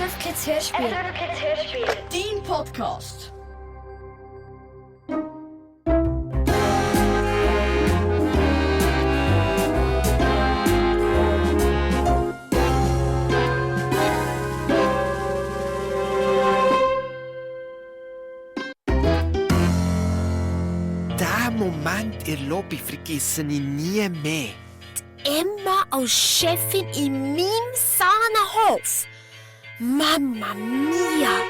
SRF Kids Hörspiel. SRF Kids Hörspiel. Dein Podcast. Diesen Moment in der Lobby vergesse ich nie mehr. Emma als Chefin in meinem Sahnenhof. Mamma mia!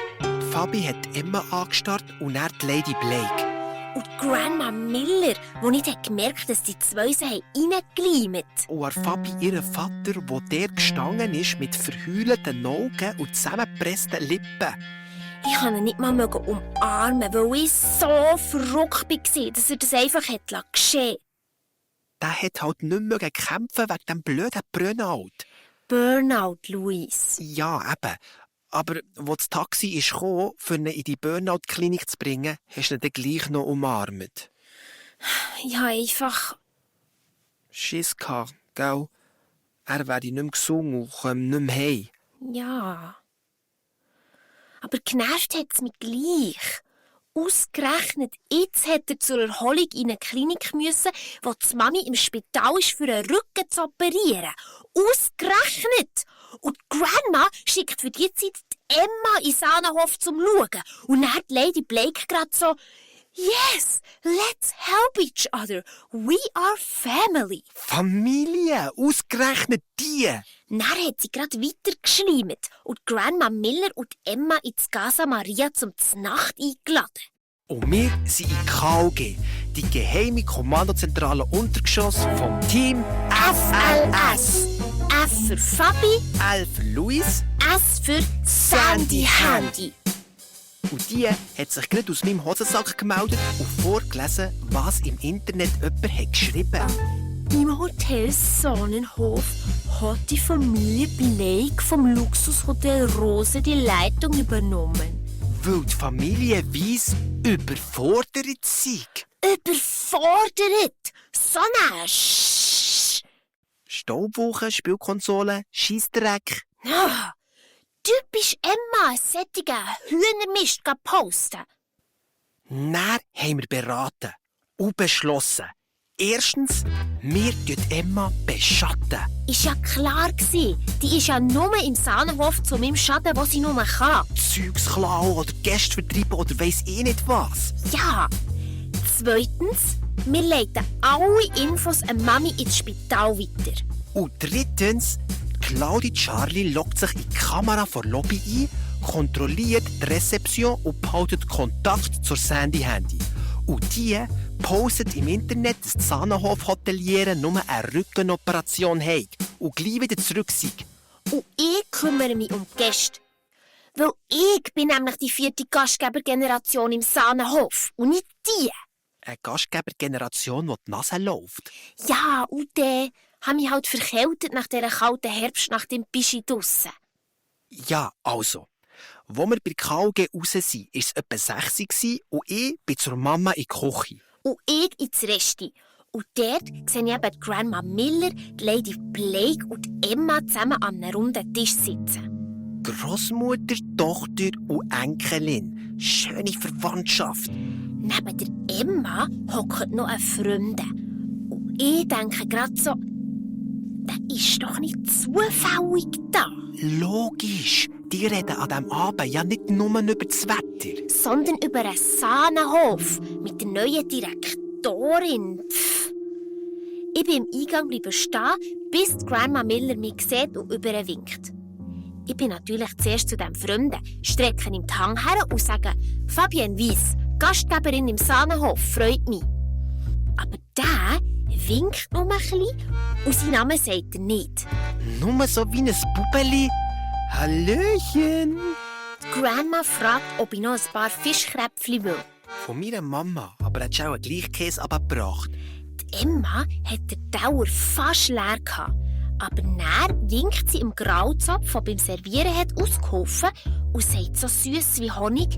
Fabi hat Emma angestarrt und dann die Lady Blake. Und Grandma Miller, wo nicht gemerkt hat, dass die zwei sich reingegleimt. Und an Fabi ihren Vater, der der gestanden ist mit verheulten Augen und zusammengepressten Lippen. Ich konnte ihn nicht mal umarmen, weil ich so verrückt war, dass er das einfach geschehen. Der hat halt nicht mehr kämpfen wegen dem blöden Burnout. Burnout, Luis. Ja, eben. Aber als das Taxi ist gekommen, um ihn in die Burnout-Klinik zu bringen, hast du ihn dann gleich noch umarmt. Ich habe einfach... Schiss gehabt, gell? Er werde nicht mehr gesungen und komme nicht mehr heim. Ja. Aber genervt hat es mich gleich. Ausgerechnet jetzt hat er zur Erholung in eine Klinik müssen, wo die Mami im Spital ist, für einen Rücken zu operieren. Ausgerechnet! Und die Grandma schickt für die Zeit die Emma in den Sahnenhof zum Schauen. Und dann hat Lady Blake gerade so: «Yes, let's help each other. We are family.» Familie! Ausgerechnet die! Dann hat sie gerade weitergeschleimt und die Grandma Miller und Emma ins Casa Maria zum Znacht eingeladen. Und wir sind in KOG, die geheime Kommandozentrale Untergeschoss vom Team FLS. F für Fabi, L für Luis. S für Sandy Handy. Und die hat sich gerade aus meinem Hosensack gemeldet und vorgelesen, was im Internet jemand hat geschrieben. Im Hotel Sonnenhof hat die Familie Blake vom Luxushotel Rose die Leitung übernommen. Weil die Familie weiss, überfordert sei. Überfordert! So eine Staubwolken, Spielkonsole, Scheissdreck. Ah, typisch Emma, sättige Hühnermist posten. Dann haben wir beraten und beschlossen. Erstens, wir beschatten Emma. Ist ja klar gsi, die ist ja nur im Sahnenhof zu meinem Schaden, was sie nur kann. Zeugs klauen oder Gäste vertreiben oder weiss ich nicht was. Ja. Zweitens, wir leiten alle Infos an Mami ins Spital weiter. Und drittens, Claudie Charlie loggt sich in die Kamera vor Lobby ein, kontrolliert die Rezeption und behaltet Kontakt zur Sandy-Handy. Und die postet im Internet, dass die Sahnenhof-Hoteliere nur eine Rückenoperation haben und gleich wieder zurück sind. Und ich kümmere mich um die Gäste. Weil ich bin nämlich die 4. Gastgebergeneration im Sahnenhof und nicht die. Eine Gastgebergeneration, die die Nase läuft. Ja, und dann habe ich halt verkältet nach dieser kalten Herbstnacht im Bischi draussen. Ja, also. Wo wir bei KOG raus sind, war es etwa 6 Uhr und ich bin zur Mama in die Küche. Und ich ins Resti. Und dort sehe ich eben die Grandma Miller, die Lady Blake und Emma zusammen an einem runden Tisch sitzen. Grossmutter, Tochter und Enkelin. Schöne Verwandtschaft. Neben der Emma hockt noch eine Freundin. Und ich denke gerade so, der ist doch nicht zufällig da. Logisch. Die reden an diesem Abend ja nicht nur über das Wetter. Sondern über einen Sahnenhof mit der neuen Direktorin. Pff. Ich bin im Eingang bleiben stehen, bis die Grandma Miller mich sieht und über winkt. Ich bin natürlich zuerst zu diesem Freund, strecke ihm die Hand her und sage: «Fabienne Weiss, Gastgeberin im Sahnenhof, freut mich.» Aber der winkt nur ein bisschen und seinen Namen sagt er nicht. Nur so wie ein Bubeli. Hallöchen. Die Grandma fragt, ob ich noch ein paar Fischkräpfchen will. Von meiner Mama, aber hat schon einen Gleichkäse abgebracht. Die Emma hat den Dauer fast leer gehabt. Aber dann winkt sie im Grauzopf, der beim Servieren hat ausgeholfen und sagt so süß wie Honig: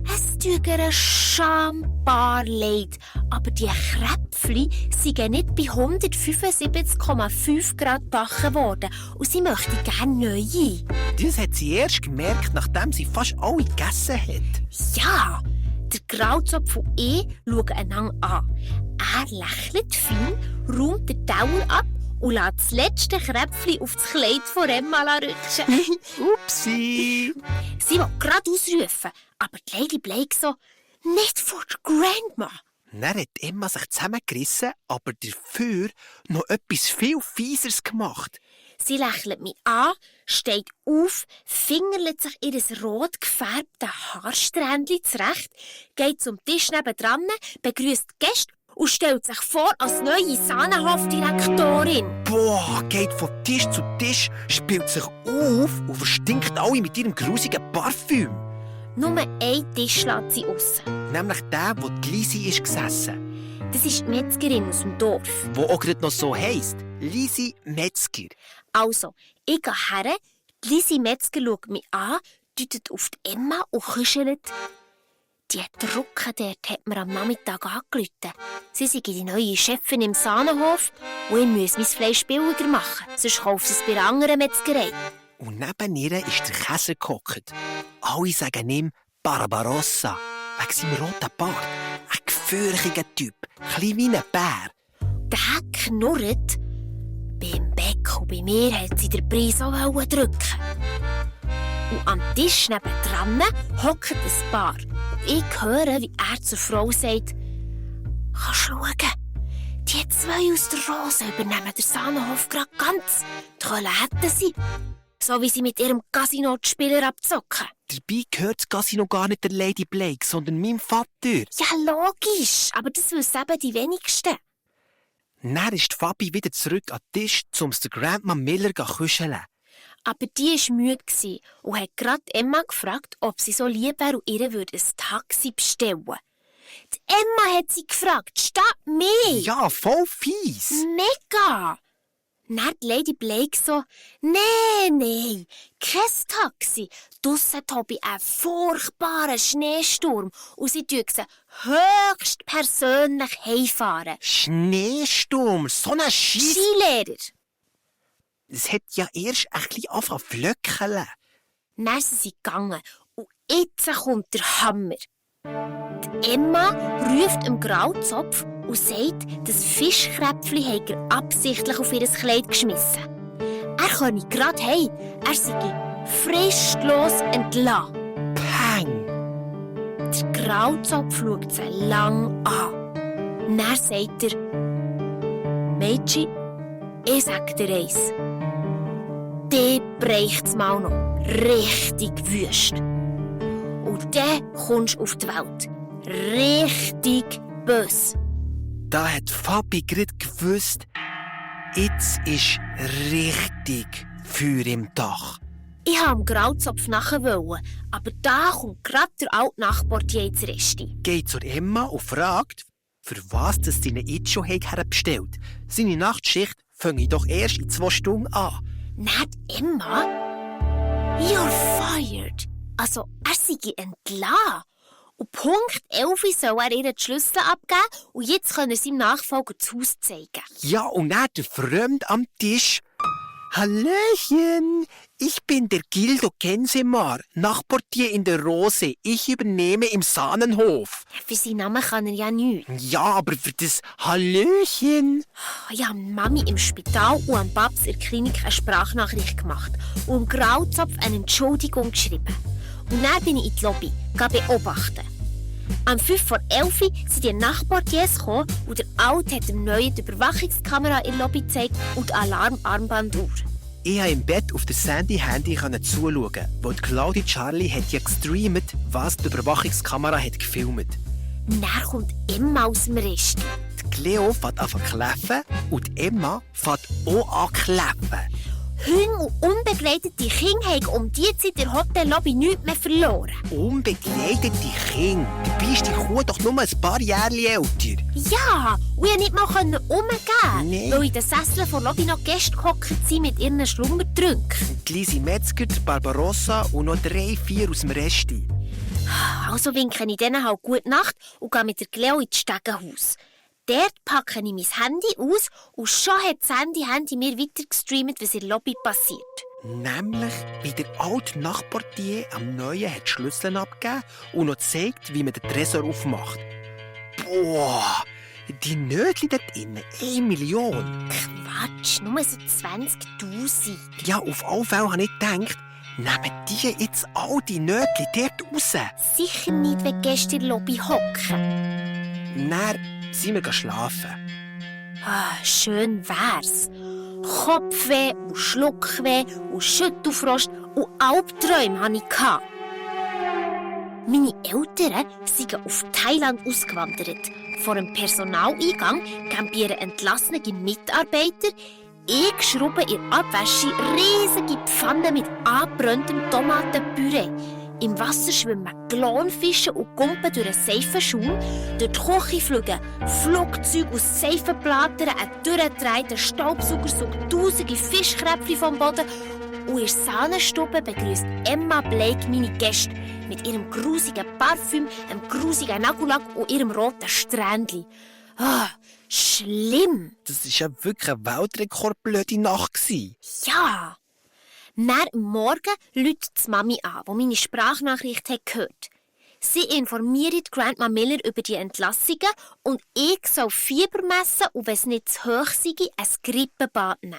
Es tut ihr schambar leid, aber die Kräpfli sind nicht bei 175,5 Grad gebacken worden und sie möchte gerne neue. Das hat sie erst gemerkt, nachdem sie fast alle gegessen hat. Ja, der Grauzopf und ich schauen einander an. Er lächelt fein, räumt den Teller ab und lässt das letzte Kräpfli auf das Kleid von Emma rutschen. Upsi! Sie will gerade ausrufen, aber die Lady Blake so, nicht vor der Grandma. Dann hat Emma sich zusammengerissen, aber dafür noch etwas viel Fieseres gemacht. Sie lächelt mich an, steht auf, fingerlet sich ihr rot gefärbtes Haarsträndchen zurecht, geht zum Tisch nebendran, begrüßt die Gäste und stellt sich vor als neue Sahnenhofdirektorin. Boah, geht von Tisch zu Tisch, spielt sich auf und verstinkt alle mit ihrem grusigen Parfüm. Nur ein Tisch lässt sie raus. Nämlich der, wo die Lisi ist gesessen. Das ist die Metzgerin aus dem Dorf. Wo auch gerade noch so heisst. Lisi Metzger. Also, ich gehe her, die Lisi Metzger schaut mich an, deutet auf die Emma und kuschelt. Die Drucke dort hat mir am Nachmittag angerufen. Sie sei die neue Chefin im Sahnenhof und ich muss mein Fleisch billiger machen, sonst kauft sie es bei einer anderen Metzgerei. Und neben ihr ist der Käser gehockt. Alle sagen ihm Barbarossa, wegen seinem roten Bart. Ein gefürchiger Typ, klein wie ein Bär. Der knurrt. Beim Beck und bei mir hat sie den Preis auch drücken. Und am Tisch nebendran hockt ein Paar. Und ich höre, wie er zur Frau sagt, «Kannst du schauen? Die zwei aus der Rose übernehmen den Sahnenhof gerade ganz. Die Kohle hätten sie. So wie sie mit ihrem Casino die Spieler abzocken.» Dabei gehört das Casino gar nicht der Lady Blake, sondern meinem Vater. Ja, logisch. Aber das wissen eben die wenigsten. Dann ist Fabi wieder zurück an den Tisch, um der Grandma Miller zu kuscheln. Aber die war müde und hat gerade Emma gefragt, ob sie so lieb wäre und ihr ein Taxi bestellen würde. Die Emma hat sie gefragt, statt mir. Ja, voll fies. Mega. Dann die Lady Blake so, «Nee, kein Taxi. Draussen habe ich einen furchtbaren Schneesturm und sie tun sie höchst persönlich heimfahren.» Schneesturm, so ein Scheiss. Skilehrer. Es hat ja erst ein bisschen angefangen zu flöckeln. Dann sind sie gegangen und jetzt kommt der Hammer. Die Emma ruft im Grauzopf und sagt, das Fischkräpfli habe er absichtlich auf ihr Kleid geschmissen. Er komme gerade heim, er sei fristlos entlassen. Peng! Der Grauzopf schaut sie lang an. Dann sagt er, «Mädchen, ich sag dir eins. Die bräucht's mal noch richtig wüst. Und dann kommst du auf die Welt. Richtig böse.» Da hat Fabi gerade gewusst, jetzt ist richtig Feuer im Dach. Ich wollte am Grauzopf nachher, aber da kommt gerade der alte Nachbartier ins Resti. Geht zur Emma und fragt, für was das seine jetzt schon herbestellt. Seine Nachtschicht fange doch erst in 2 Stunden an. Nicht Emma? You're fired. Also, er sei entlassen. Und Punkt 11 soll er ihr die Schlüssel abgeben und jetzt können sie ihm Nachfolger das Haus zeigen. Ja, und dann der Fremd am Tisch. Hallöchen, ich bin der Gildo Gensemar, Nachportier in der Rose. Ich übernehme im Sahnenhof. Für seinen Namen kann er ja nichts. Ja, aber für das Hallöchen. Ich habe Mami im Spital und am Babs in der Klinik eine Sprachnachricht gemacht und im Grauzopf eine Entschuldigung geschrieben. Und dann bin ich in die Lobby, beobachten. Am 11:05 sind die Nachbartiers gekommen und der Alte hat dem Neuen die Überwachungskamera in der Lobby gezeigt und die Alarmarmbanduhr. Ich konnte im Bett auf der Sandy-Handy zuschauen, wo die Claudi Charlie hat ja gestreamt, was die Überwachungskamera hat gefilmt. Dann kommt Emma aus dem Rest. Die Cleo fängt an zu kläffen und die Emma fängt auch an zu kläffen. Hunde und unbegleitete Kinder haben um diese Zeit in der Hotellobby nichts mehr verloren. Unbegleitete Kinder? Dabei ist die Kuh doch nur ein paar Jahre älter. Ja, und ich nicht mal umgehen, Nee. weil in den Sesseln der Lobby noch Gäste gehockt sind mit ihren Schlummertrünken. Die Lisi Metzger, die Barbarossa und noch 3, 4 aus dem Resti. Also winke ich denen halt gute Nacht und gehe mit der Cleo ins Stegenhaus. Dort packe ich mein Handy aus und schon hat das Handy mir weiter gestreamt, was in der Lobby passiert. Nämlich, wie der alte Nachportier am Neuen hat die Schlüssel abgegeben und noch gezeigt, wie man den Tresor aufmacht. Boah, die Nötchen dort innen, 1 Million. Quatsch, nur so 20'000. Ja, auf alle Fälle habe ich gedacht, nehmen die jetzt all die Nötchen dort raus. Sicher nicht, wenn die Gäste in der Lobby hocken. Dann sind wir schlafen. Schön wär's. Kopfweh und Schluckweh und Schüttelfrost und Albträume hatte ich. Meine Eltern sind auf Thailand ausgewandert. Vor dem Personaleingang campieren entlassene Mitarbeiter. Ich schraube in Abwäsche riesige Pfannen mit angebranntem Tomatenpüree. Im Wasser schwimmen Glonfische und Gumpen durch einen Seifenschaum. Durch die Küche fliegen Flugzeuge aus Seifenblättern, ein durchgedrehter Staubsauger saugt tausende Fischkräpfchen vom Boden. Und in der Sahnenstube begrüßt Emma Blake meine Gäste mit ihrem grusigen Parfüm, einem grusigen Nagellack und ihrem roten Strändchen. Schlimm! Das war ja wirklich eine weltrekordblöde Nacht. Ja! Dann am Morgen ruft die Mami an, die meine Sprachnachricht hat gehört. Sie informiert Grandma Miller über die Entlassungen und ich soll Fieber messen und wenn es nicht zu hoch sei, ein Grippebad nehmen.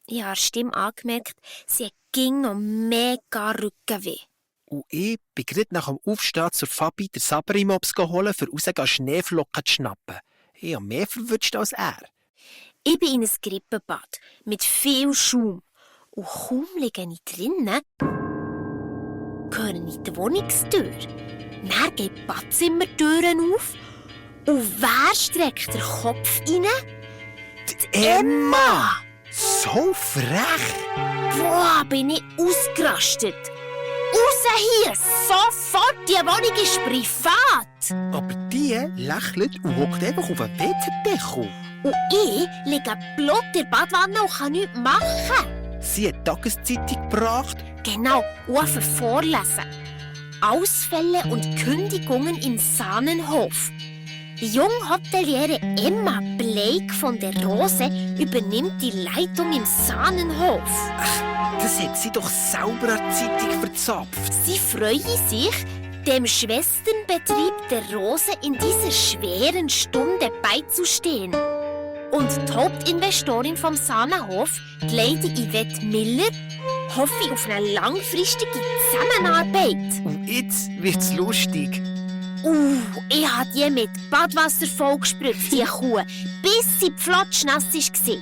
Ich habe Stimme angemerkt, sie ging noch mega Rückenweh. Und ich bin gerade nach dem Aufstehen zur Fabi den Sabrimops holen, um raus Schneeflocken zu schnappen. Ich habe mehr verwünscht als er. Ich bin in ein Grippebad mit viel Schaum. Und kaum liege ich drinnen, höre ich die Wohnungstür. Dann geht die Badzimmertüren auf. Und wer streckt den Kopf rein? Die Emma! So frech! Boah, bin ich ausgerastet. Raus hier! Sofort! Die Wohnung ist privat! Aber die lächelt und hockt einfach auf den WC-Deckel. Und ich liege blut in der Badwanne und kann nichts machen. Sie hat die Tageszeitung gebracht. Genau, und vorlesen. Ausfälle und Kündigungen im Sahnenhof. Die junge Hoteliere Emma Blake von der Rose übernimmt die Leitung im Sahnenhof. Das hat sie doch selber an die Zeitung verzapft. Sie freuen sich, dem Schwesternbetrieb der Rose in dieser schweren Stunde beizustehen. Und die Hauptinvestorin vom Sahnenhof, die Lady Yvette Miller, hoffe auf eine langfristige Zusammenarbeit. Und jetzt wird's lustig. Ich habe die mit Badwasser vollgespritzt, die Kuh, bis sie pflotschnass war.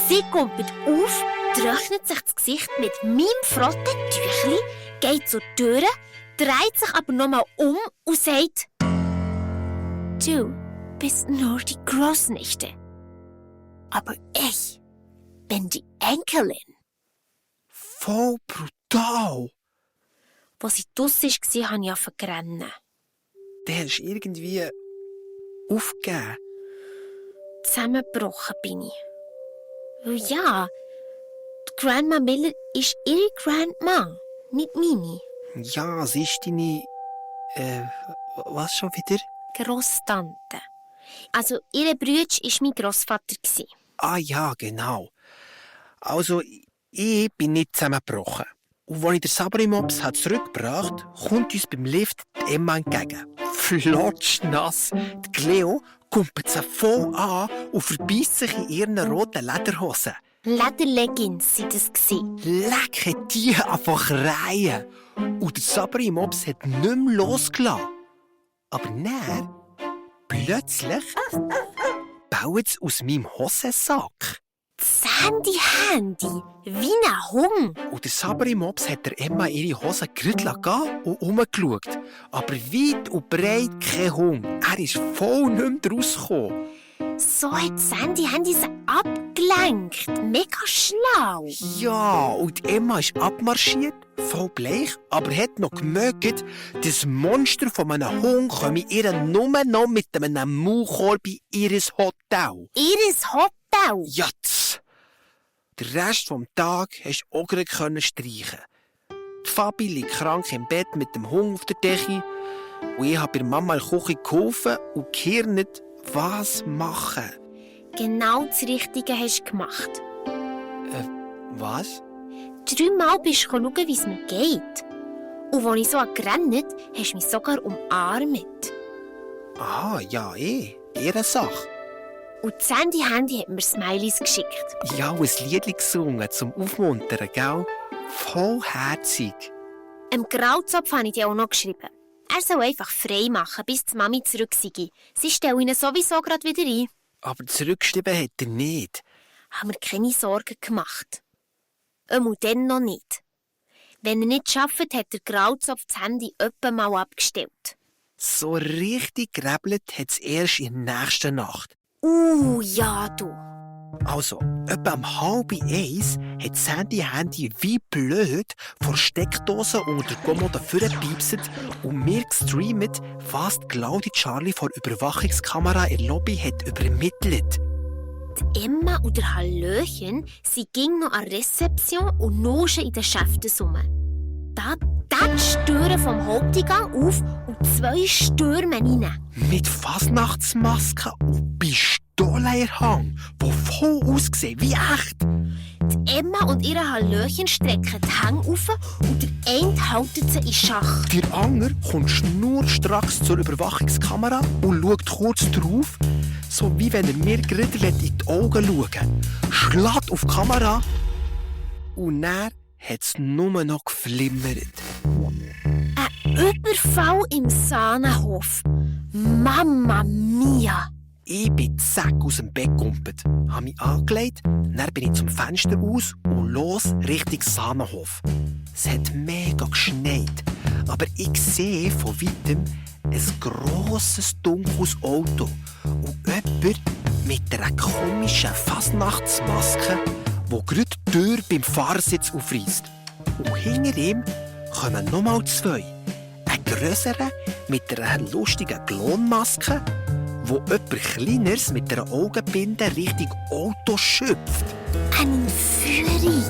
Sie kumpelt auf, trocknet sich das Gesicht mit meinem Frottentüchli, geht zur Tür, dreht sich aber nochmal um und sagt: Du bist nur die Großnichte. Aber ich bin die Enkelin. Voll brutal. Als sie draussen war, habe ich angefangen zu rennen. Der ist irgendwie aufgegeben. Zusammengebrochen bin ich. Weil ja, die Grandma Miller ist ihre Grandma, nicht meine. Ja, sie ist deine... was schon wieder? Grosstante. Also, ihr Bruder war mein Grossvater. Ah ja, genau. Also, ich bin nicht zusammengebrochen. Und als ich den Sabrimops zurückgebracht habe, kommt uns beim Lift die Emma entgegen. Flotschnass. Die Cleo kumpelt sie voll an und verbeißt sich in ihren roten Lederhosen. Lederleggings waren das. Leck, hat die einfach reihen. Und der Sabrimops hat nicht mehr losgelassen. Aber dann, plötzlich, baut es aus meinem Hosensack. Handy, wie ein Hund. Und der Sabrimops hat der Emma ihre Hose gerüttelt und umgeschaut. Aber weit und breit kein Hund. Er ist voll nicht mehr rausgekommen. So hat Handy sie abgelenkt. Mega schlau. Ja, und Emma ist abmarschiert, voll bleich, aber hat noch gemerkt, das Monster von einem Hund komme ihr nur noch mit einem Maulkorb in ihr Hotel. Ihres Hotel? Ja, tss. Den Rest des Tages hast du auch streichen. Die Fabi liegt krank im Bett mit dem Hund auf der Decke. Und ich habe bei Mama in der Küche geholfen und gehört nicht, was machen. Genau das Richtige hast du gemacht. Was? 3 Mal bist du schauen, wie es mir geht. Und als ich so gerannt hast du mich sogar umarmt. Aha, ja, ihre Sache. Und das Handy hat mir Smileys geschickt. Ja, und ein Lied gesungen zum Aufmuntern, gell? Vollherzig. Dem Grauzopf habe ich dir auch noch geschrieben. Er soll einfach frei machen, bis die Mami zurück sei. Sie stellen ihn sowieso gerade wieder ein. Aber zurückgeschrieben hat er nicht. Haben mir keine Sorgen gemacht. Einmal dann noch nicht. Wenn er nicht schafft, hat der Grauzopf das Handy etwa mal abgestellt. So richtig gerebelt hat es erst in der nächsten Nacht. Ja, du. Also, etwa um 12:30 hat Sandy wie blöd vor Steckdose unter der Kommode vorgepiepst und mir gestreamt, was die Claudi Charlie vor Überwachungskamera in der Lobby hat übermittelt. Die Emma und der Hallöchen, sie ging noch an die Rezeption und noschen in den Schäften rum. Da die Türen vom Haupteingang auf und 2 Stürme rein. Mit Fasnachtsmaske und Pistolen in der Hand, die voll aussehen wie echt. Die Emma und ihre Hallöchen strecken die Hänge auf und der eine hält sie in Schach. Der andere kommt schnurstracks zur Überwachungskamera und schaut kurz drauf, so wie wenn er mir gerade in die Augen schauen will. Schlägt auf die Kamera und dann hat es nur noch geflimmert. Ein Überfall im Sahnenhof. Mamma mia! Ich bin zack aus dem Bett gegumpelt, habe mich angelegt, dann bin ich zum Fenster aus und los Richtung Sahnenhof. Es hat mega geschneit, aber ich sehe von weitem ein grosses, dunkles Auto und jemand mit einer komischen Fasnachtsmaske, wo gerade die Tür beim Fahrersitz aufreißt. Und hinter ihm kommen nochmal 2. Ein grösserer mit einer lustigen Klonmaske, wo jemand Kleineres mit einer Augenbinde Richtung Auto schöpft. Eine Entführung!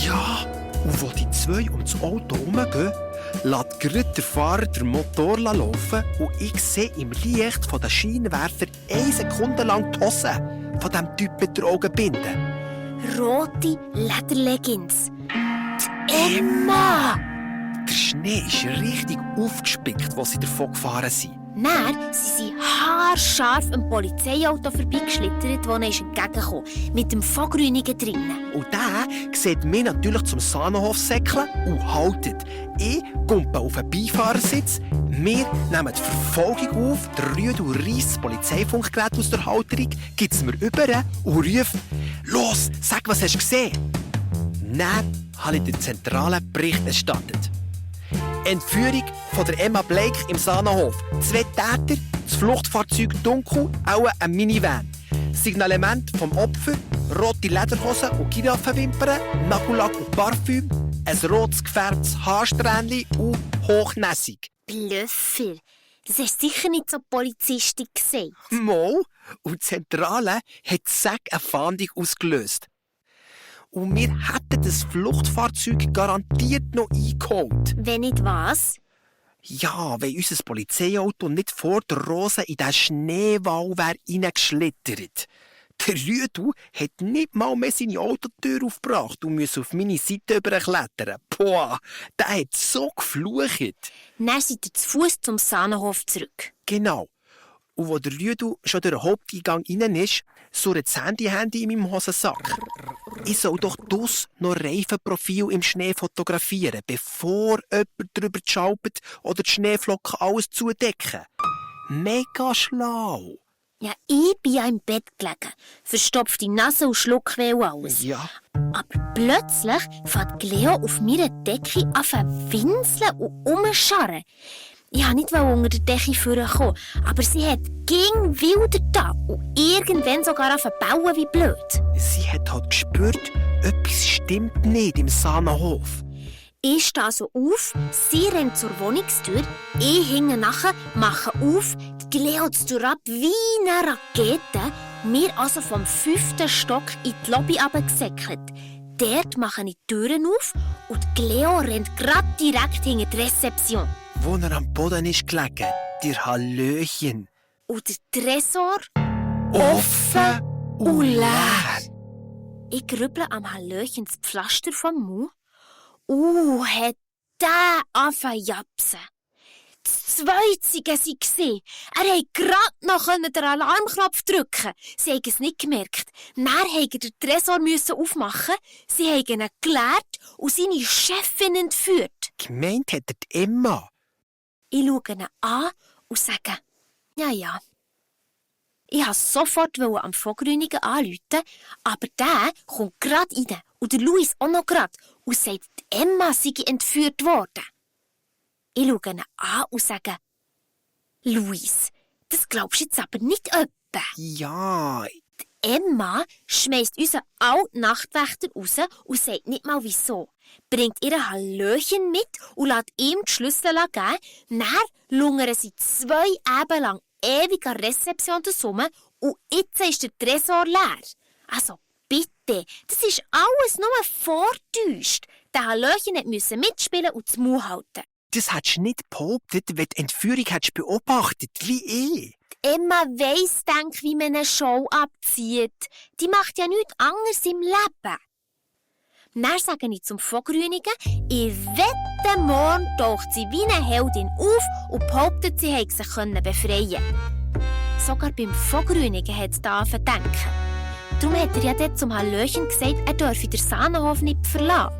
Ja, und wo die 2 um das Auto herumgehen, lässt gerade der Fahrer den Motor laufen und ich sehe im Licht von den Scheinwerfer 1 Sekunde lang die Hose von dem Typ mit der Augenbinde. Rote Lederleggings. Die Emma! Der Schnee ist richtig aufgespickt, als sie davon gefahren sind. Dann sind sie haarscharf am Polizeiauto vorbeigeschlittert, das ihnen entgegengekommen ist, mit dem Vorgrünigen drinnen. Und der sieht mich natürlich zum Sahnenhof säckeln und haltet. Ich kumpe auf den Beifahrersitz, wir nehmen die Verfolgung auf, der Rüdu reisst das Polizeifunkgerät aus der Halterung, gibt es mir über und ruft: «Los, sag, was hast du gesehen?» Dann habe ich den zentralen Bericht erstattet. Entführung von der Emma Blake im Sahnenhof. 2 Täter, das Fluchtfahrzeug dunkel, auch ein Minivan. Signalement vom Opfer, rote Lederhosen und Giraffenwimpern, Nagellack und Parfüm, ein rotes gefärbtes Haarsträhnchen und hochnässig. Blöffer, das hast du sicher nicht so Polizistin gesagt. Mo, und die Zentrale hat Sack eine Fahndung ausgelöst. Und wir hätten das Fluchtfahrzeug garantiert noch eingeholt. Wenn nicht was? Ja, wenn unser Polizeiauto nicht vor der Rose in den Schneewall wäre reingeschlittert. Der Rüdu hat nicht mal mehr seine Autotür aufgebracht und musste auf meine Seite überklettern. Boah, der hat so geflucht. Dann seid ihr zu Fuss zum Sahnenhof zurück. Genau. Und wo der Rüdu schon durch den Haupteingang rein ist, surrt das Handy in meinem Hosensack. Ich soll doch dus noch Reifenprofil im Schnee fotografieren, bevor jemand drüber schalpert oder die Schneeflocken alles zudecken. Mega schlau. Ja, ich bin ja im Bett gelegen, verstopfte Nase und Schluckweh und alles. Ja. Aber plötzlich fängt Leo auf meiner Decke an zu winseln und umscharren. Ich wollte nicht unter der Decke vorkommen, aber sie hat ging wilder da und irgendwann sogar auf bauen wie blöd. Sie hat halt gespürt, etwas stimmt nicht im Sahnenhof. Ich stehe so auf, sie rennt zur Wohnungstür, ich hinge nachher, mache auf, die Leo die Tür ab wie eine Rakete, wir also vom 5. Stock in die Lobby runtergesäckelt. dort mache ich die Türen auf und Cleo rennt gerade direkt hinter die Rezeption. Wo er am Boden ist gelegen, der Hallöchen. Und der Tresor Offen und leer. Ich grüble am Hallöchen das Pflaster vom Mund. Hat der angefangen zu japsen. Das Zweizige sie gesehen. Er konnte gerade noch den Alarmknopf drücken. Sie haben es nicht gemerkt. Dann musste der Tresor aufmachen. Sie haben ihn geleert und seine Chefin entführt. Gemeint hat er die Emma. Ich schaue ihn an und sage, ja. Ich wollte sofort am Vogrünigen anrufen, aber der kommt gerade rein und der Luis auch noch gerade und sagt, die Emma sei entführt worden. Ich schaue ihn an und sage, Luis, das glaubst du jetzt aber nicht öppe. Ja, Die Emma schmeißt unseren alten Nachtwächter raus und sagt nicht mal wieso. Bringt ihr Hallöchen mit und lässt ihm die Schlüssel geben. Dann lungern sie 2 Abende lang ewig an der Rezeption zusammen und jetzt ist der Tresor leer. Also bitte, das ist alles nur vortäuscht. Der Hallöchen musste mitspielen und das Maul halten. das hättest du nicht behauptet, wenn du die Entführung hättest beobachtet, wie ich. Emma weiss, wie man eine Show abzieht. Die macht ja nichts anderes im Leben. Dann sage ich zum Vogrünigen, ich wette, morgen taucht sie wie eine Heldin auf und behauptet, sie hätte sich befreien können. Sogar beim Vogrünigen hat es da denken. Darum hat er ja dort zum Hallöchen gesagt, er dürfe den Sahnenhof nicht verlassen.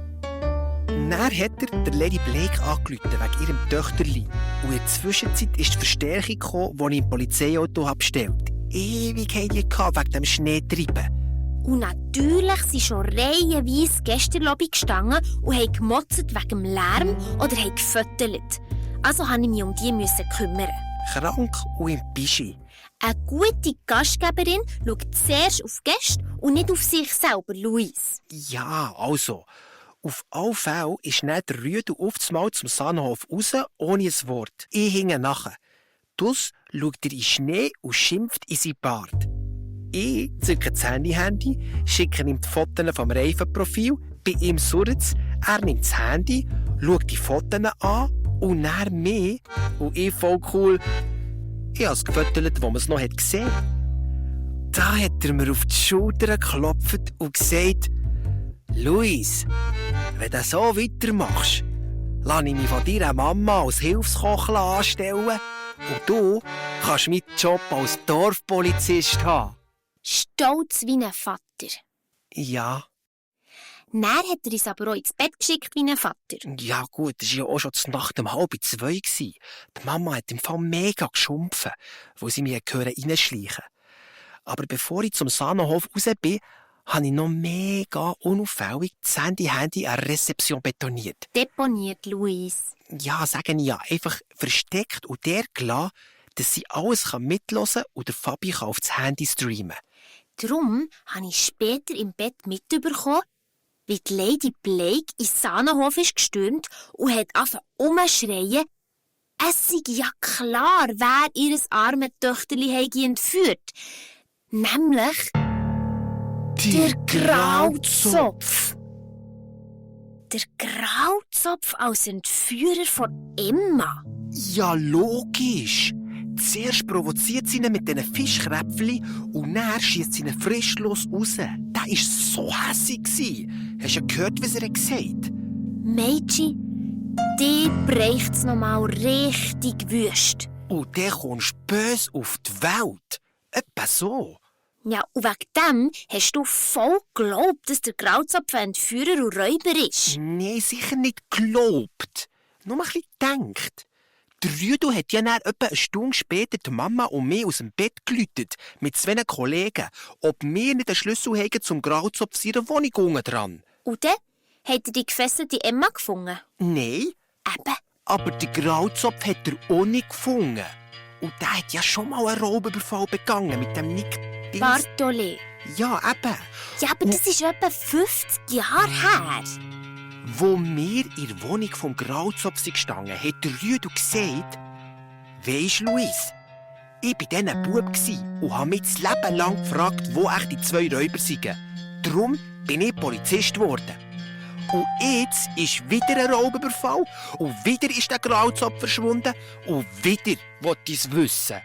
Dann hat er der Lady Blake angerufen wegen ihrem Töchterli. Und in der Zwischenzeit ist die Verstärkung gekommen, die ich im Polizeiauto bestellt habe. Ewig hatten die wegen dem Schneetreiben. Und natürlich sind schon reihenweise Gästerlobby gestanden und haben gemotzt wegen dem Lärm oder haben gefüttert. Also musste ich mich um die kümmern. Krank und im Bischi. Eine gute Gastgeberin schaut zuerst auf die Gäste und nicht auf sich selber, Luis. Ja, also. Auf alle Fälle ist dann der Rüdu oftmals zum Sahnenhof raus, ohne ein Wort. Ich hinge nachher. Dus schaut er in den Schnee und schimpft in sein Bart. Ich zücke das Handy, schicke ihm die Fotos vom Reifenprofil, bei ihm surrt's, er nimmt das Handy, schaut die Fotos an und dann mehr. Und ich voll cool. Ich habe es gefüttert, wo man es noch gesehen hat. Da hat er mir auf die Schulter geklopft und gesagt, Luis, wenn du so weitermachst, lasse ich mich von deiner Mama als Hilfskoch anstellen und du kannst meinen Job als Dorfpolizist haben. Stolz wie ein Vater. Ja. Dann hat er uns aber auch ins Bett geschickt wie ein Vater. Ja gut, das war ja auch schon zur Nacht um 1:30. Die Mama hat im Fall mega geschumpfen, wo sie mich reinschleichen hören. Aber bevor ich zum Sahnenhof raus bin, habe ich noch mega unauffällig das Handy an der Rezeption betoniert. Deponiert, Luis. Ja, sage ich ja, einfach versteckt und der gelassen, dass sie alles mithören und der Fabi kann auf das Handy streamen. Darum habe ich später im Bett mitbekommen, wie die Lady Blake in Sahnenhof ist gestürmt und hat angefangen umzuschreien, es sei ja klar, wer ihr armes Töchterli entführt. Nämlich der Grauzopf. Der Grauzopf als Entführer von Emma. Ja, logisch. Zuerst provoziert sie ihn mit diesen Fischkräpfchen und dann schiesst sie ihn frischlos raus. Der war so hässig. Hast du ja gehört, was er gesagt hat? Mädchen, dir bräucht's noch mal richtig wüst. Und der kommst böse auf die Welt. Etwa so. Ja, und wegen dem hast du voll geglaubt, dass der Grauzopf ein Entführer und Räuber ist. Nein, sicher nicht gelobt. Nur mal ein bisschen gedacht. Der Rüdu hat ja dann etwa eine Stunde später die Mama und mich aus dem Bett geläutet, mit 2 Kollegen, ob wir nicht den Schlüssel haben zum Grauzopf ihrer Wohnung unten dran. Und dann hat er die gefesselte Emma gefunden. Nein, Eben. aber den Grauzopf hat er auch nicht gefunden. Und der hat ja schon mal einen Raubüberfall begangen mit dem Nick. Bartholé. Ja, eben. Ja, aber das ist etwa 50 Jahre her. Wo wir in der Wohnung vom Grauzopf sind gestanden, hat der Rüdu gesagt, «Weisst, Luis, ich war dann ein Bub und habe mich das Leben lang gefragt, wo echt die 2 Räuber sind. Darum bin ich Polizist geworden. Und jetzt ist wieder ein Raubüberfall und wieder ist der Grauzopf verschwunden und wieder will ich es wissen.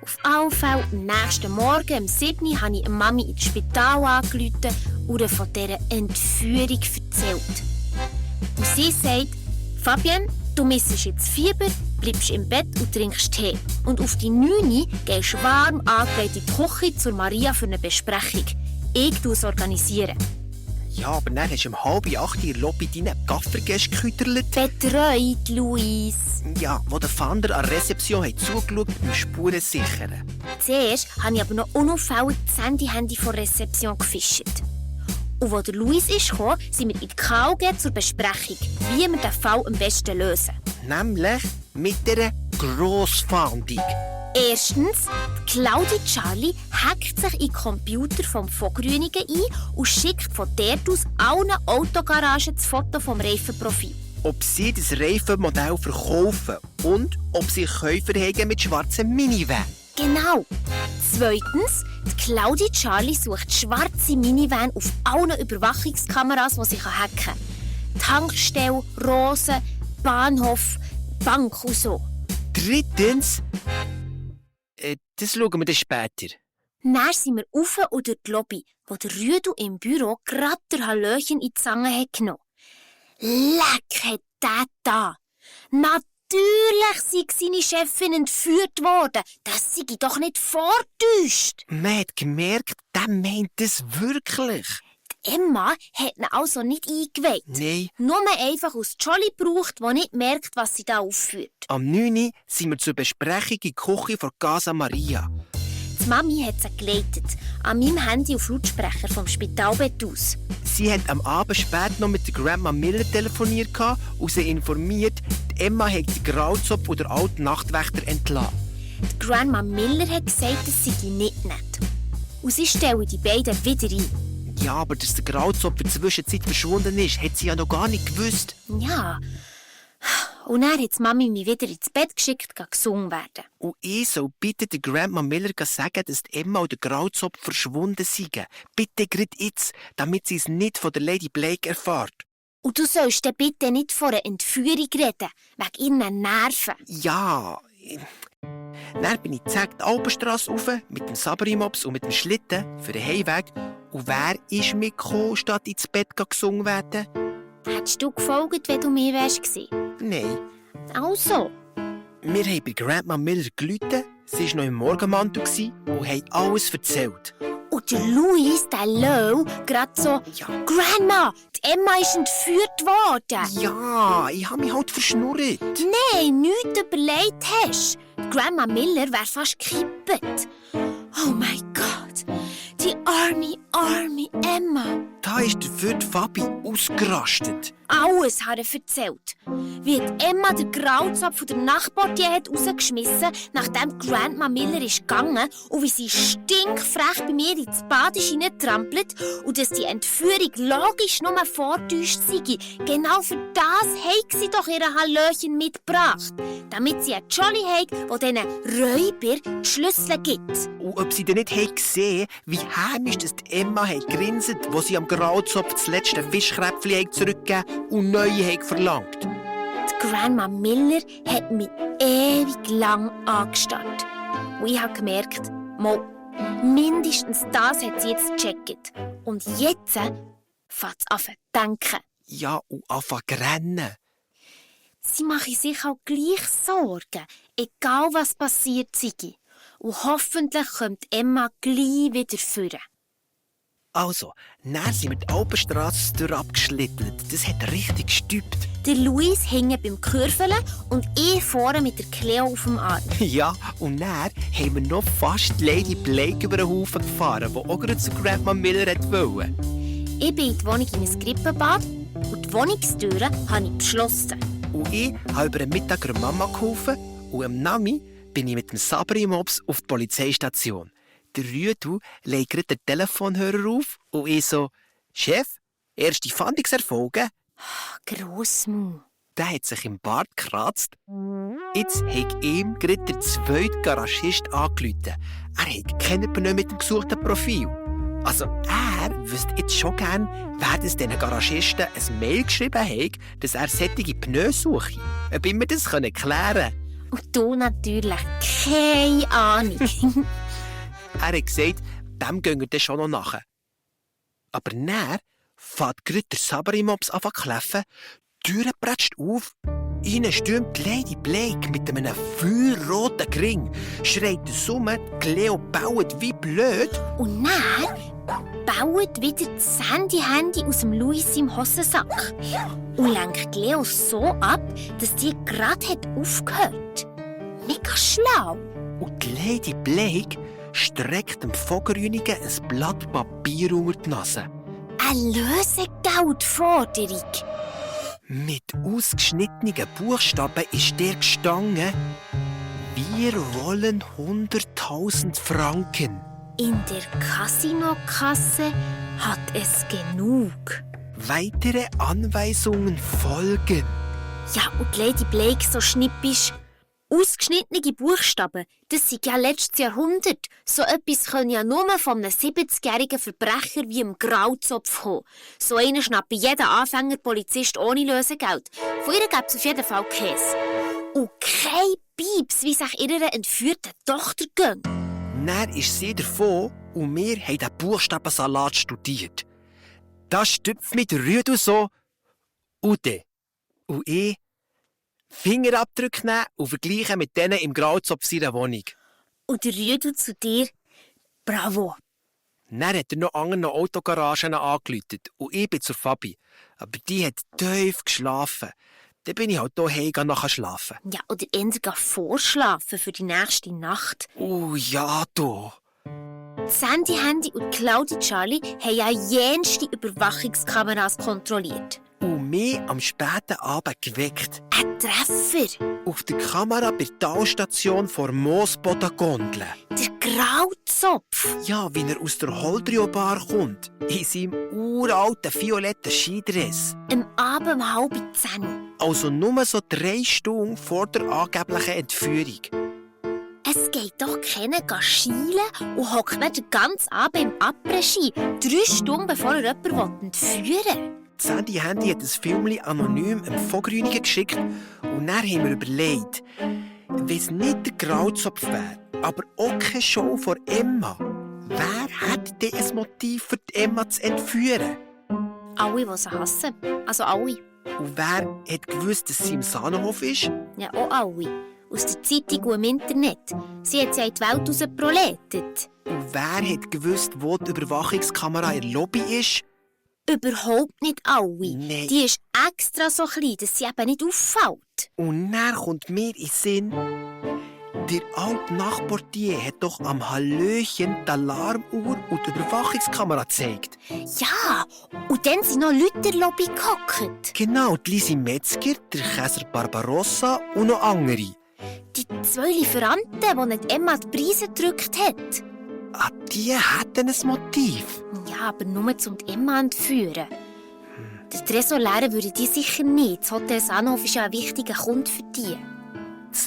Auf alle Fälle am nächsten Morgen um 7 Uhr habe ich Mami ins Spital angerufen und ihr von dieser Entführung erzählt. Und sie sagt, Fabienne, du missest jetzt Fieber, bleibst im Bett und trinkst Tee. Und auf die 9 Uhr gehst du warm angelegt in die Küche zur Maria für eine Besprechung. Ich organisiere. Ja, aber dann hast du um 7:30 in der Lobby deinen Gaffergäste gekütterlet. Betreut, Luis. Ja, wo der Fander an der Rezeption hat zugeschaut beim Spurensichern. Zuerst habe ich aber noch unauffällig das Handy von der Rezeption gefischt. Und als der Luis kam, sind wir in die KG zur Besprechung, wie wir den Fall am besten lösen. Nämlich mit einer Grossfahndung. Erstens, Claudi Charlie hackt sich in den Computer vom Vogrünigen ein und schickt von dort aus allen Autogaragen das Foto vom Reifenprofil. Ob sie das Reifenmodell verkaufen und ob sie Käufer haben mit schwarzen Minivan. Genau. Zweitens, die Claudi Charlie sucht schwarze Minivan auf allen Überwachungskameras, die sie hacken kann. Tankstelle, Rosen, Bahnhof, Bank und so. Drittens, das schauen wir dann später. Dann sind wir rauf und durch die Lobby, wo der Rüdu im Büro gerade der Hallöchen in die Zange hat genommen. Leck hat der da! Natürlich sei seine Chefin entführt worden. Das sei doch nicht vortäuscht. Man hat gemerkt, der meint es wirklich. Die Emma hat ihn also nicht eingeweiht. Nein. Nur einfach aus Jolly gebraucht, der nicht merkt, was sie da aufführt. Am 9. Uhr sind wir zur Besprechung in die Küche von Casa Maria. Die Mami hat sie geleitet, an meinem Handy auf Lautsprecher vom Spitalbett aus. Sie hat am Abend spät noch mit der Grandma Miller telefoniert und sie informiert, die Emma hat den Grauzopf und den alten Nachtwächter entlassen. Die Grandma Miller hat gesagt, es sei nicht nett. Und sie stellen die beiden wieder ein. Ja, aber dass der Grauzopf in der Zwischenzeit verschwunden ist, hat sie ja noch gar nicht gewusst. Ja. Und dann hat die Mami mich wieder ins Bett geschickt, gesungen werden. Und ich soll bitte der Grandma Miller sagen, dass die Emma und der Grauzopf verschwunden seien. Bitte gerade jetzt, damit sie es nicht von der Lady Blake erfährt. Und du sollst dann bitte nicht von einer Entführung reden, wegen ihren Nerven. Ja. Dann bin ich die Alpenstrasse rauf mit dem Sabrimops und mit dem Schlitten für den Heimweg. Und wer ist mitgekommen, statt ins Bett gesungen werden? Hättest du gefolgt, wenn du mir wärst gewesen? Nein. Also. Wir haben bei Grandma Miller gerufen, sie war noch im Morgenmantel und haben alles erzählt. Und der Luis, der Lou, gerade so, Ja. Grandma, die Emma ist entführt worden. Ja, ich habe mich halt verschnurrt. Nein, nichts überlegt hast. Die Grandma Miller wäre fast gekippt. Oh mein Gott, die arme Emma. Da ist dafür die Fabi ausgerastet. Alles hat er erzählt. Wie die Emma den Grauzopf von der Nachbartier hat rausgeschmissen, nachdem Grandma Miller ist gegangen und wie sie stinkfrech bei mir ins Bad ist hineintrampelt und dass die Entführung logisch nur vortäuscht sei. Genau für das hat sie doch ihre Hallöchen mitgebracht. Damit sie einen Jolly hat, der diesen Räuber die Schlüssel gibt. Und ob sie denn nicht gesehen haben, wie heimisch das die Emma hat grinset, wo sie am Grauzopf das letzte Fischkräpfchen zurückgegeben und neue verlangt. Die Grandma Miller hat mich ewig lang angestarrt. Und ich habe gemerkt, mindestens das hat sie jetzt gecheckt. Und jetzt fängt es an zu denken. Ja, und anfangen zu rennen. Sie machen sich auch gleich Sorgen, egal was passiert sei. Und hoffentlich kommt Emma gleich wieder führen. Also, dann sind wir die Alpenstrasse abgeschlittelt. Das hat richtig gestübt. Der Luis hing beim Kürfeln und ich vorne mit der Cleo auf dem Arm. Ja, und dann haben wir noch fast Lady Blake über den Haufen gefahren, die auch gerade zu Grandma Miller wollte. Ich bin in die Wohnung in ein Krippenbad und die Wohnungstüre habe ich beschlossen. Und ich habe über den Mittag der Mama geholfen und am Nami bin ich mit dem Sabri-Mops auf die Polizeistation. Der Rüdu legt gerade den Telefonhörer auf und ich so, Chef, erste Fahndungserfolge? Grossmu. Der hat sich im Bart gekratzt. Jetzt hat ihm gerade der zweite Garagist angerufen. Er hat keinen mit dem gesuchten Profil. Also er er wüsste jetzt schon gern, wer das diesen Garagisten ein Mail geschrieben hat, dass er solche Pneus suche. Ob ich mir das klären konnte. Und du natürlich keine Ahnung. Er hat gesagt, dem gehen wir dann schon noch nach. Aber dann fährt gerade der Sabarimops an zu kläffen, die Tür prätscht auf, rein stürmt Lady Blake mit einem feuerroten Gring, schreit der Summe, die Leo baut wie blöd. Und dann baut wieder das Sandy-Handy aus dem Louis im Hosensack und lenkt Leo so ab, dass die gerade aufgehört. Mega schlau. Und die Lady Blake streckt dem Vogelrünigen ein Blatt Papier unter die Nase. Eine Lösegeldforderung. Mit ausgeschnittenen Buchstaben ist der gestanden: Wir wollen 100.000 Franken. In der Casinokasse hat es genug. Weitere Anweisungen folgen. Ja, und die Lady Blake so schnippisch. Ausgeschnittene Buchstaben, das sind ja letztes Jahrhundert. So etwas können ja nur von einem 70-jährigen Verbrecher wie einem Grauzopf kommen. So einen schnappt jeder Anfängerpolizist ohne Lösegeld. Von ihr gibt es auf jeden Fall Käse. Und kein Pieps, wie sich ihrer entführten Tochter gehen. Dann ist sie davon und wir haben den Buchstabensalat studiert. Da stüpft mit der Rüde so Ude und ich Fingerabdrücke nehmen und vergleichen mit denen im Grauzopf seiner Wohnung. Und der Rüdu zu dir, bravo. Dann hat er noch anderen Autogaragen angerufen und ich bin zur Fabi. Aber die hat tief geschlafen. Dann bin ich halt hier nachher schlafen. Ja, oder eher vorschlafen für die nächste Nacht. Oh ja, du. Sandy Handy und Claudi Charlie haben ja jenste Überwachungskameras kontrolliert. Und mich am späten Abend geweckt. Ein Treffer. Auf der Kamera bei der Talstation vor Moosboden-Gondel. Der Grauzopf. Ja, wie er aus der Holdrio-Bar kommt. In seinem uralten violetten Skidress. Am Abend um 9:30. Also nur so 3 Stunden vor der angeblichen Entführung. Es geht doch keiner schielen und hockt nicht den ganzen Abend im Après-Ski, 3 Stunden bevor er jemanden entführen will. Sandy Handy hat ein Film anonym einem Vogelrünigen geschickt und dann haben wir überlegt, wenn es nicht der Grauzopf wäre, aber auch keine Show von Emma, wer hätte denn ein Motiv für die Emma zu entführen? Alle, die sie hassen. Also alle. Und wer hat gewusst, dass sie im Sahnenhof ist? Ja, auch alle. Aus der Zeitung und im Internet. Sie hat sie in die Welt rausproletet. Und wer hat gewusst, wo die Überwachungskamera in der Lobby ist? Überhaupt nicht alle. Nein. Die ist extra so klein, dass sie eben nicht auffällt. Und dann kommt mir in den Sinn, der alte Nachtportier hat doch am Hallöchen die Alarmuhr und die Überwachungskamera gezeigt. Ja, und dann sind noch Leute in der Lobby gehockt. Genau, die Lisi Metzger, der Käser Barbarossa und noch andere. Die 2 Lieferanten, die nicht Emma die Preise gedrückt hat. Ah, die hätten ein Motiv. Ja, aber nur zum die Emma entführen. Der Tresorlehrer würde die sicher nicht. Das Hotel Sahnhof ist ja ein wichtiger Kunde für die.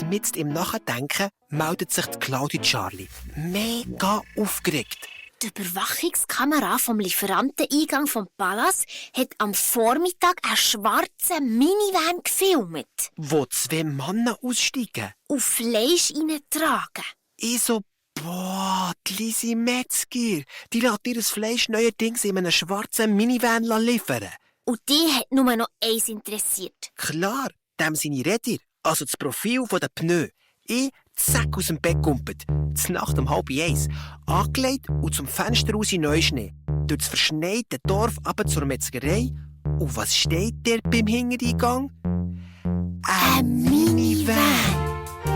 Mitten im Nachdenken meldet sich die Claudi Charlie. Mega aufgeregt. Die Überwachungskamera vom Lieferanteneingang vom Palace hat am Vormittag einen schwarzen Minivan gefilmt. Wo 2 Männer aussteigen. Und Fleisch reintragen. Ich so, boah, die Lisi Metzger. Die lässt ihr Fleisch neuerdings in einem schwarzen Minivan liefern. Und die hat nur noch eins interessiert. Klar, dem seine Räder, also das Profil der Pneu. Ich zack aus dem Bett gumpet, zur Nacht um 12:30, angelegt und zum Fenster raus in Neuschnee. Durch das verschneite Dorf ab zur Metzgerei. Und was steht der beim Hintereingang? Ein Minivan!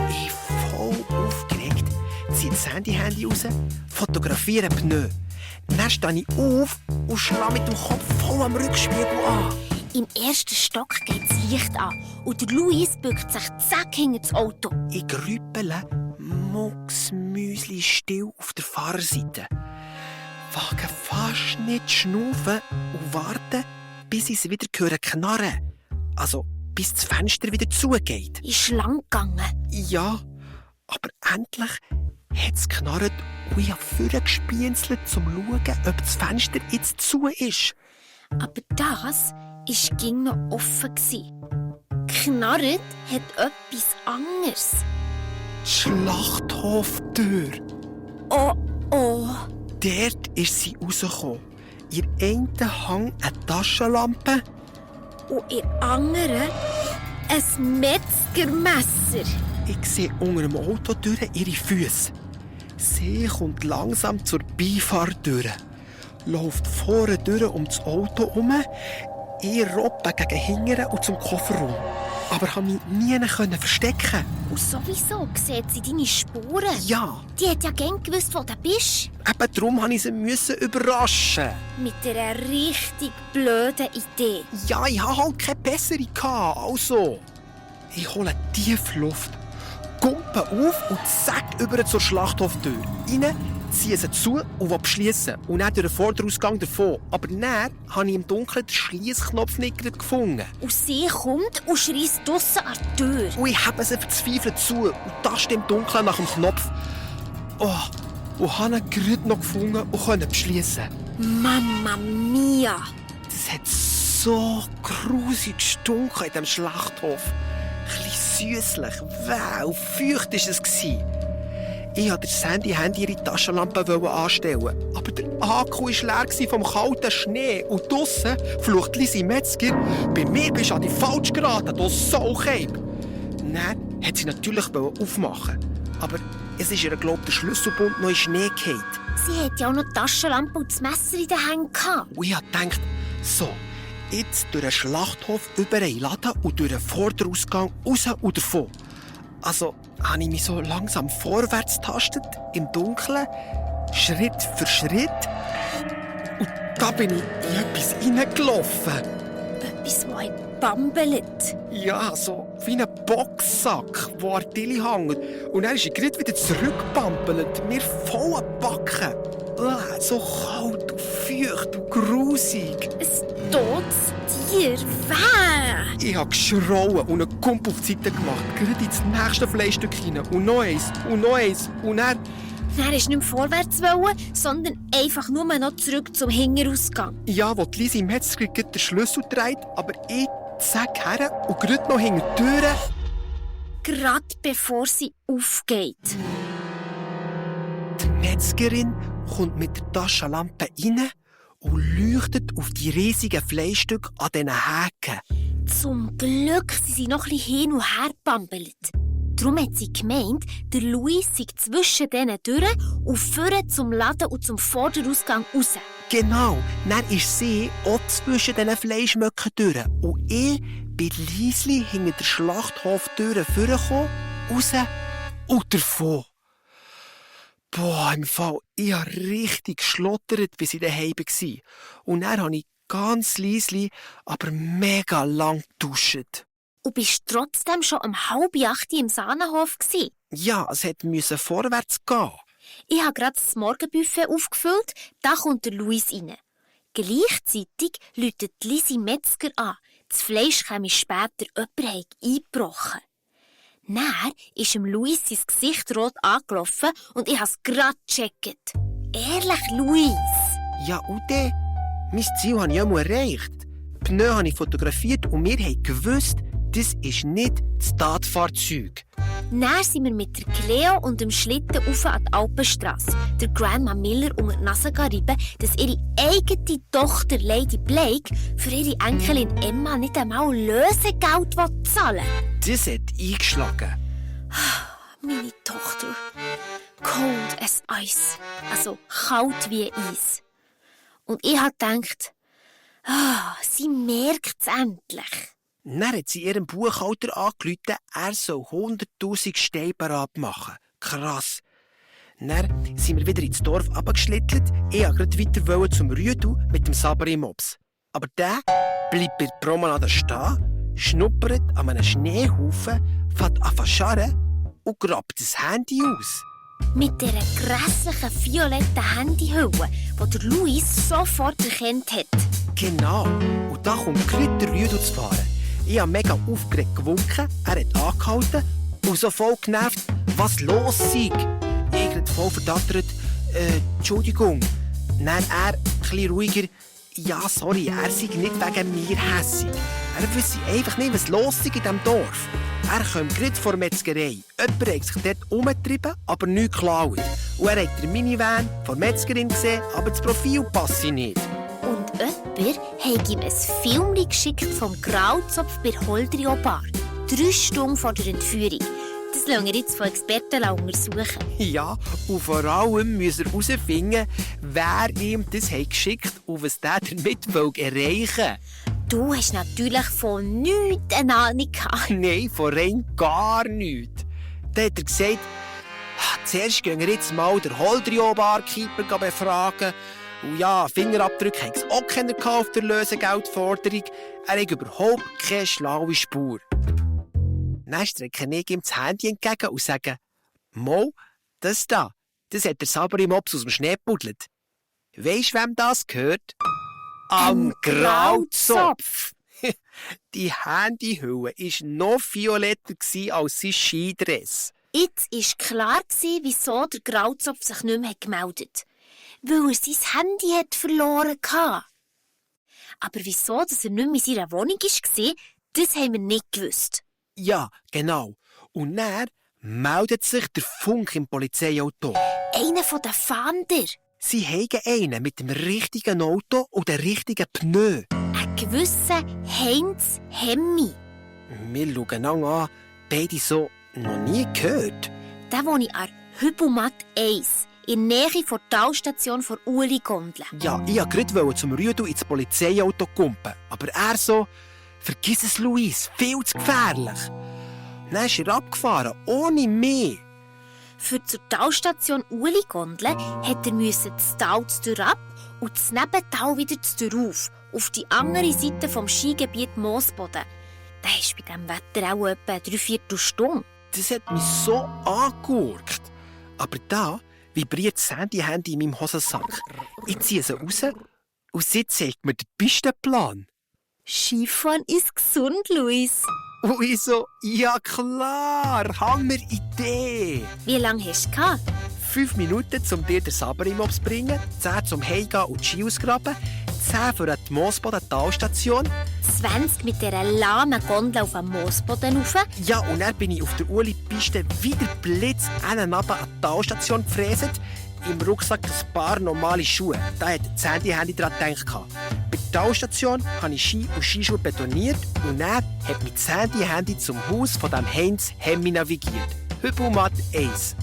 Ich voll aufgeregt, ziehe das Handy raus, fotografiere Pneu. Dann stehe ich auf und schlage mit dem Kopf voll am Rückspiegel an. Im ersten Stock geht das Licht an und der Luis bückt sich zack hinter das Auto. Ich grüppele mucksmüsli still auf der Fahrerseite. Wage fast nicht schnaufen und warte, bis ich es wieder höre knarren. Also, bis das Fenster wieder zugeht. Ist lang gegangen. Ja, aber endlich hat es geknarrt und ich habe vorgespienzelt, um zu schauen, ob das Fenster jetzt zu ist. Aber das war ging noch offen. Knarret hat etwas anderes. Die Schlachthoftür. Oh, oh. Dort ist sie rausgekommen. In einen Hang eine Taschenlampe. Und in anderen ein Metzgermesser. Ich sehe unter dem Auto durch ihre Füße. Sie kommt langsam zur Beifahrt, läuft vorne durch um das Auto herum, ich robbe gegen hinten und zum Kofferraum. Aber konnte mich nie verstecken. Und sowieso sieht sie deine Spuren. Ja, Die hat ja gern gewusst, wo du bist. eben darum musste ich sie überraschen. Mit einer richtig blöden Idee. Ja, ich hatte halt keine bessere. Also, ich hole tief Luft, kumpe auf und zack über zur Schlachthoftür. Rein, ziehe sie zu und will schliessen. Und dann durch den Vorderausgang davon. Aber dann habe ich im Dunkeln den Schliessknopf nicht gefunden. Und sie kommt und schreist draussen an die Tür. Und ich habe sie verzweifelt zu und taschte im Dunkeln nach dem Knopf. Oh, und habe ihn gerade noch gefunden und konnte beschliessen. Mamma mia! Das hat so grusig gestunken in diesem Schlachthof. Ein bisschen süsslich, wäh und feucht war es. Ich wollte das Handy ihre Taschenlampe anstellen. Aber der Akku war leer vom kalten Schnee. Und draussen flucht Lisi Metzger. Bei mir bist du an die falsch geraten, du Saucheib. Dann wollte sie natürlich aufmachen. Aber es ist ihr, glaube ich, der Schlüsselbund noch in Schnee gefallen. Sie hat ja auch noch die Taschenlampe und das Messer in den Händen gehabt. Und ich dachte, so, jetzt durch den Schlachthof über einen Laden und durch den Vorderausgang raus und davon. Also habe ich mich so langsam vorwärts getastet, im Dunkeln, Schritt für Schritt. Und da bin ich in etwas reingelaufen. Etwas, das hat bambelt. Ja, so wie ein Boxsack, der an der Tille hängt. Und dann ist ich gerade wieder zurückgepampelt, mir voll an die Backen. So kalt und feucht und grusig. Ein totes Tier. Wäh! Ich habe geschrauen und einen Kump auf die Seite gemacht, gerade ins nächste Fleischstück hinein. Und noch eins, und noch eins. Und dann... Dann ist nicht mehr vorwärts wollen, sondern einfach nur noch zurück zum Hinterausgang. Ja, wo die Lisi Metzger den Schlüssel dreht, aber ich zack her und gerade noch hinter die Türe. Gerade bevor sie aufgeht. Die Metzgerin kommt mit der Taschenlampe rein und leuchtet auf die riesigen Fleischstücke an diesen Häken. Zum Glück sind sie noch ein bisschen hin und her gebambelt. Darum hat sie gemeint, der Luis sei zwischen diesen durch und vorne zum Laden und zum Vorderausgang raus. Genau, dann ist sie auch zwischen diesen Fleischmöcken durch. Und ich bin leislich hinter der Schlachthofttür vorgekommen, raus und davon. Boah, im Fall, ich habe richtig geschlottert, bis ich daheim war. Und dann habe ich ganz leislich, aber mega lang geduscht. Und bist trotzdem schon um 7:30 im Sahnenhof gsi? Ja, es musste vorwärts gehen. Ich habe gerade das Morgenbuffet aufgefüllt, da kommt der Luis rein. Gleichzeitig läutet Lisi Metzger an. Das Fleisch käme später jemand eingebrochen. Dann ist ihm Luis sein Gesicht rot angelaufen und ich habe es gerade gecheckt. Ehrlich, Luis? Ja, und dann? Mein Ziel habe ich ja mal erreicht. Die Pneu habe ich fotografiert und wir haben gewusst, das ist nicht das Tatfahrzeug. Dann sind wir mit der Cleo und dem Schlitten auf an die Alpenstrasse. Der Grandma Miller unter die Nase reiben, dass ihre eigene Tochter Lady Blake für ihre Enkelin Emma nicht einmal Lösegeld zahlen will. Das hat eingeschlagen. Meine Tochter. Cold as ice. Also kalt wie Eis. Und ich habe gedacht, sie merkt es endlich. Dann hat sie ihrem Buchhalter angerufen, er soll 100'000 Steine parat machen. Krass. Dann sind wir wieder ins Dorf runtergeschlittert. Ich wollte gerade weiter zum Rüdu mit dem Saber im Mops. Aber der bleibt bei der Promenade stehen, schnuppert an einem Schneehaufen, fährt an zu scharren und grabt das Handy aus. Mit dieser grässlichen violetten Handyhülle, die der Luis sofort erkannt hat. Genau. Und da kommt gerade der Rüdu zu fahren. Ich habe mega aufgeregt gewunken, er hat angehalten und so voll genervt, was los sei. Ich gerade voll verdattert. Entschuldigung. Dann er, etwas ruhiger. Ja, sorry, er sei nicht wegen mir hässig. Er wisse einfach nicht, was los ist in diesem Dorf. Er kommt gerade vor der Metzgerei. Jemand hat sich dort umgetrieben, aber nichts geklaut. Und er hat den Minivan von der Metzgerin gesehen, aber das Profil passe nicht. Und jemand hat ihm ein Film geschickt vom Grauzopf bei Holdrio Bar. 3 Stunden vor der Entführung. Das lassen wir jetzt von Experten untersuchen. Ja, und vor allem müssen wir herausfinden, wer ihm das geschickt hat und was der damit erreichen will. Du hast natürlich von nichts eine Ahnung gehabt. Nein, von rein gar nichts. Dann hat er gesagt, zuerst gehen wir jetzt mal den Holdrio-Barkeeper befragen. Und ja, Fingerabdrücke haben es auch keiner auf der Lösegeldforderung. Er hat überhaupt keine schlaue Spur. Dann strecke ich ihm das Handy entgegen und sage, «Mo, das da, das hat der Sabri Mops aus dem Schnee gebuddelt. Weisst du, wem das gehört?» «Am Grauzopf!» Die Handyhülle war noch violetter als sein Skidress. Jetzt war klar, wieso der Grauzopf sich nicht mehr gemeldet hat. Weil er sein Handy verloren hatte. Aber wieso dass er nicht mehr in seiner Wohnung war, das haben wir nicht gewusst. Ja, genau. Und dann meldet sich der Funk im Polizeiauto. Einer der Fahnder. Sie haben einen mit dem richtigen Auto und dem richtigen Pneu. Ein gewisser Heinz Hemmi. Wir schauen einander an, beide so noch nie gehört. Der wohne an Hübelmatt 1, in der Nähe der Talstation von Uli Gondel. Ja, ich wollte gerade zum Rüdu ins Polizeiauto kumpen. Aber er so, «Vergiss es, Luis, viel zu gefährlich.» Dann ist er abgefahren, ohne mich. Für zur Talstation Uli Gondel musste er das Tal zur ab und das Nebental wieder zur auf die andere Seite vom Skigebiet Moosboden. Der ist bei diesem Wetter auch etwa 3/4 Stunde. Das hat mich so angeguckt. Aber da vibriert das Handy in meinem Hosensack. Ich ziehe sie raus und sie zeigt mir den Pistenplan. Skifahren ist gesund, Luis. Und ich so, ja klar, Hammer-Idee. Wie lange hast du gehabt? 5 Minuten, um dir den Sabri-Mops zu bringen, 10 zum Heimgehen und die Ski ausgraben, 10 für die Moosboden-Talstation. 20 mit dieser lahmen Gondel auf dem Moosboden rauf. Ja, und dann bin ich auf der Uli-Piste wieder Blitz an die Talstation gefräset. Im Rucksack ein paar normale Schuhe. Da hat das Handy dran gedacht. Bei der Talstation habe ich Ski und Skischuhe betoniert und dann hat mich das Handy zum Haus von dem Heinz Hemmi navigiert. Hübelmatt 1.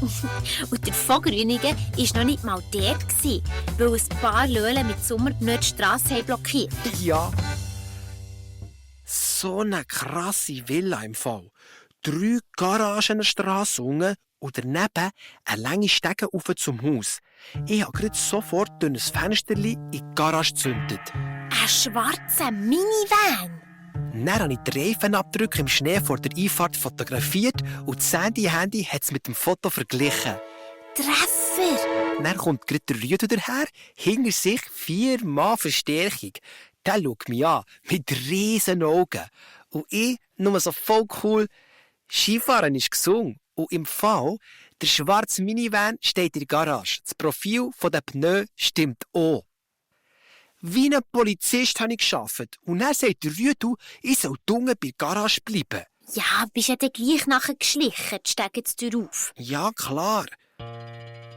Und der Vogrünige war noch nicht mal dort, weil ein paar Löhlen mit Sommerpneu die Strasse blockiert. Ja. So eine krasse Villa im Fall. 3 Garagen an der Strasse unten und daneben eine lange Stege rauf zum Haus. Ich habe gerade sofort durch ein Fensterchen in die Garage gezündet. Ein schwarzer Minivan. Dann habe ich die Reifenabdrücke im Schnee vor der Einfahrt fotografiert und das Handy hat es mit dem Foto verglichen. Treffer! Dann kommt gerade der Rüdu daher, hinter sich 4 Mal Verstärkung. Der schaut mich an, mit riesen Augen. Und ich, nur so voll cool, Skifahren ist gesund. Und im Fall, der schwarze Minivan steht in der Garage. Das Profil der Pneu stimmt auch. Wie ein Polizist habe ich gearbeitet. Und dann sagt der Rüdu, ich soll dunkel bei der Garage bleiben. Ja, bist ja dann gleich nachher geschlichen, die Stege zur auf. Ja, klar.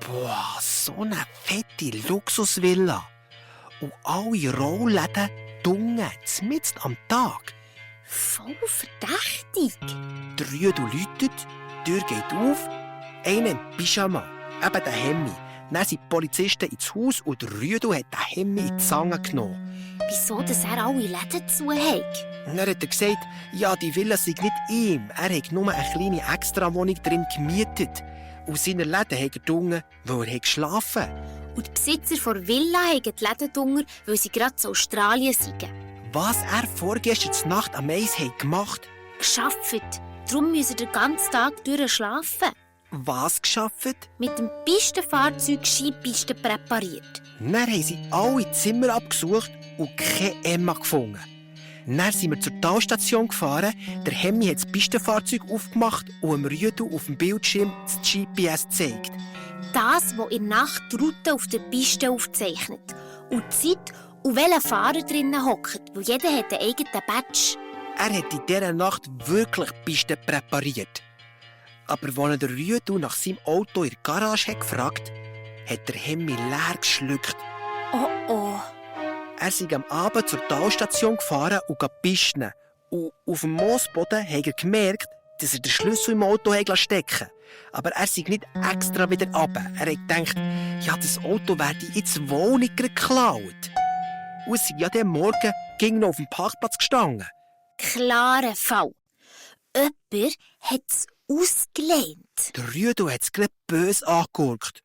Boah, so eine fette Luxusvilla. Und alle Rollläden dunkel, mitten am Tag. Voll verdächtig. Der Rüdu läutet, die Tür geht auf, einer im Pyjama, eben der Hemmi. Dann sind die Polizisten ins Haus und der Rüdu hat den Hemmi in die Zange genommen. Wieso, dass er alle Läden zu hat? Und dann hat er gesagt, ja, die Villa sei nicht ihm. Er hat nur eine kleine Extrawohnung drin gemietet. Und seine Läden hat er dunkel, weil er geschlafen hat. Und die Besitzer der Villa haben die Läden dunkel, weil sie gerade zu Australien sind. Was er vorgestern Nacht am Eis gemacht hat? Geschafft. Darum müssen sie den ganzen Tag durchschlafen. Was geschafft? Mit dem Pistenfahrzeug Skipisten präpariert. Dann haben sie alle Zimmer abgesucht und keine Emma gefunden. Dann sind wir zur Talstation gefahren, der Hemmi hat das Pistenfahrzeug aufgemacht und dem Rüdu auf dem Bildschirm das GPS gezeigt. Das, was in der Nacht die Route auf der Piste aufzeichnet. Und die Zeit und welcher Fahrer drinnen hockt, weil jeder hat einen eigenen Badge. Er hat in dieser Nacht wirklich die Piste präpariert. Aber als er den Rüdu nach seinem Auto in der Garage hat gefragt hat der Hemmi leer geschluckt. Oh oh. Er ist am Abend zur Talstation gefahren und pisten. Und auf dem Moosboden hat er gemerkt, dass er den Schlüssel im Auto stecken. Aber er sei nicht extra wieder runter. Er hat gedacht, ja, das Auto werde jetzt wohl nicht geklaut. Und es sei ja dem Morgen ging noch auf dem Parkplatz gestanden. Klarer Fall. Jemand hat es ausgelehnt. Der Rüdu hat es gerade böse angeguckt.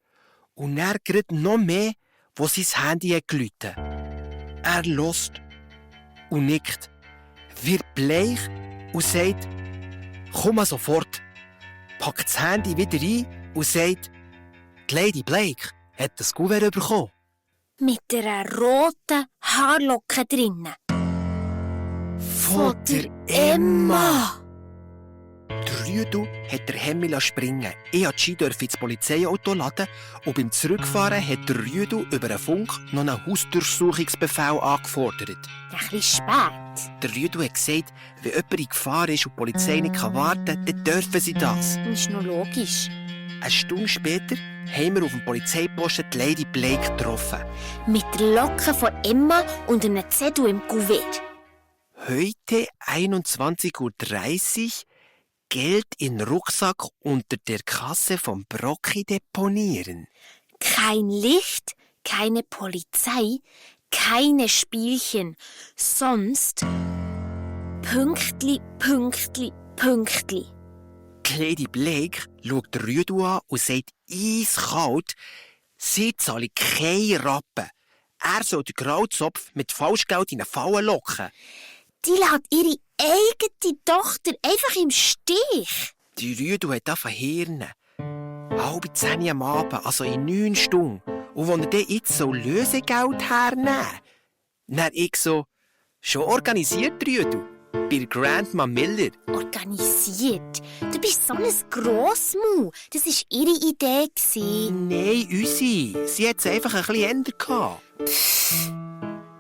Und er gerade noch mehr, wo sein Handy hat geläutet. Er hört und nickt, wird bleich und sagt, komm mal sofort. Packt das Handy wieder ein und sagt, die Lady Blake hat das Kuvert bekommen. Mit einer roten Haarlocke drinnen. Von der Emma! Der Rüdu hat der Hemmi springen. Ich durfte ins Polizeiauto laden und beim Zurückfahren hat der Rüdu über einen Funk noch einen Hausdurchsuchungsbefehl angefordert. Ein bisschen spät. Der Rüdu hat gesagt, wenn jemand in Gefahr ist und die Polizei nicht warten kann, dann dürfen sie das. Das ist noch logisch. Eine Stunde später haben wir auf dem Polizeiposten die Lady Blake getroffen. Mit der Locke von Emma und einem Zettel im Kuvert. Heute 21:30 Uhr Geld in den Rucksack unter der Kasse vom Brocki deponieren. Kein Licht, keine Polizei, keine Spielchen. Sonst Pünktli, Pünktli, Pünktli. Die Lady Blake schaut den Rüdu an und sagt eiskalt, sie zahle keinen Rappen. Er soll den Grauzopf mit Falschgeld in eine Falle locken. Die lässt ihre eigene Tochter einfach im Stich. Die Rüdu hat angefangen zu hirnen. 9:30 am Abend, also in 9 Stunden. Und wo er dann jetzt so Lösegeld hernehmen. Dann ich so, schon organisiert, Rüdu? Bei Grandma Miller. Organisiert? Du bist so ein Grossmu. Das war ihre Idee. Nein, unsere. Sie hat es einfach ein bisschen ändern gehabt.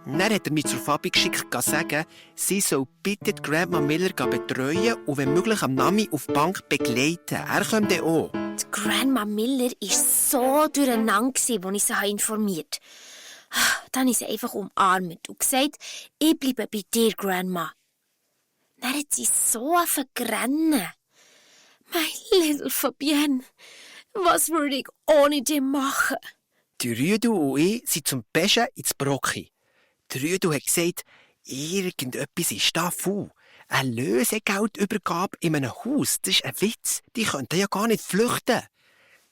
Dann hat er mich zur Fabi geschickt, sagen, sie soll bitte die Grandma Miller betreuen und wenn möglich am Nami auf die Bank begleiten. Er kommt dann auch. Die Grandma Miller war so durcheinander, als ich sie informiert habe. Dann habe ich sie einfach umarmt und gesagt, ich bleibe bei dir, Grandma. Dann hat sie so vergrennen. Mein little Fabienne, was würde ich ohne dich machen? Die Rüdu und ich sind zum Beschen ins Brocki. Der Rüdu hat gesagt, irgendetwas ist da faul. Eine Lösegeldübergabe in einem Haus, das ist ein Witz. Die könnten ja gar nicht flüchten.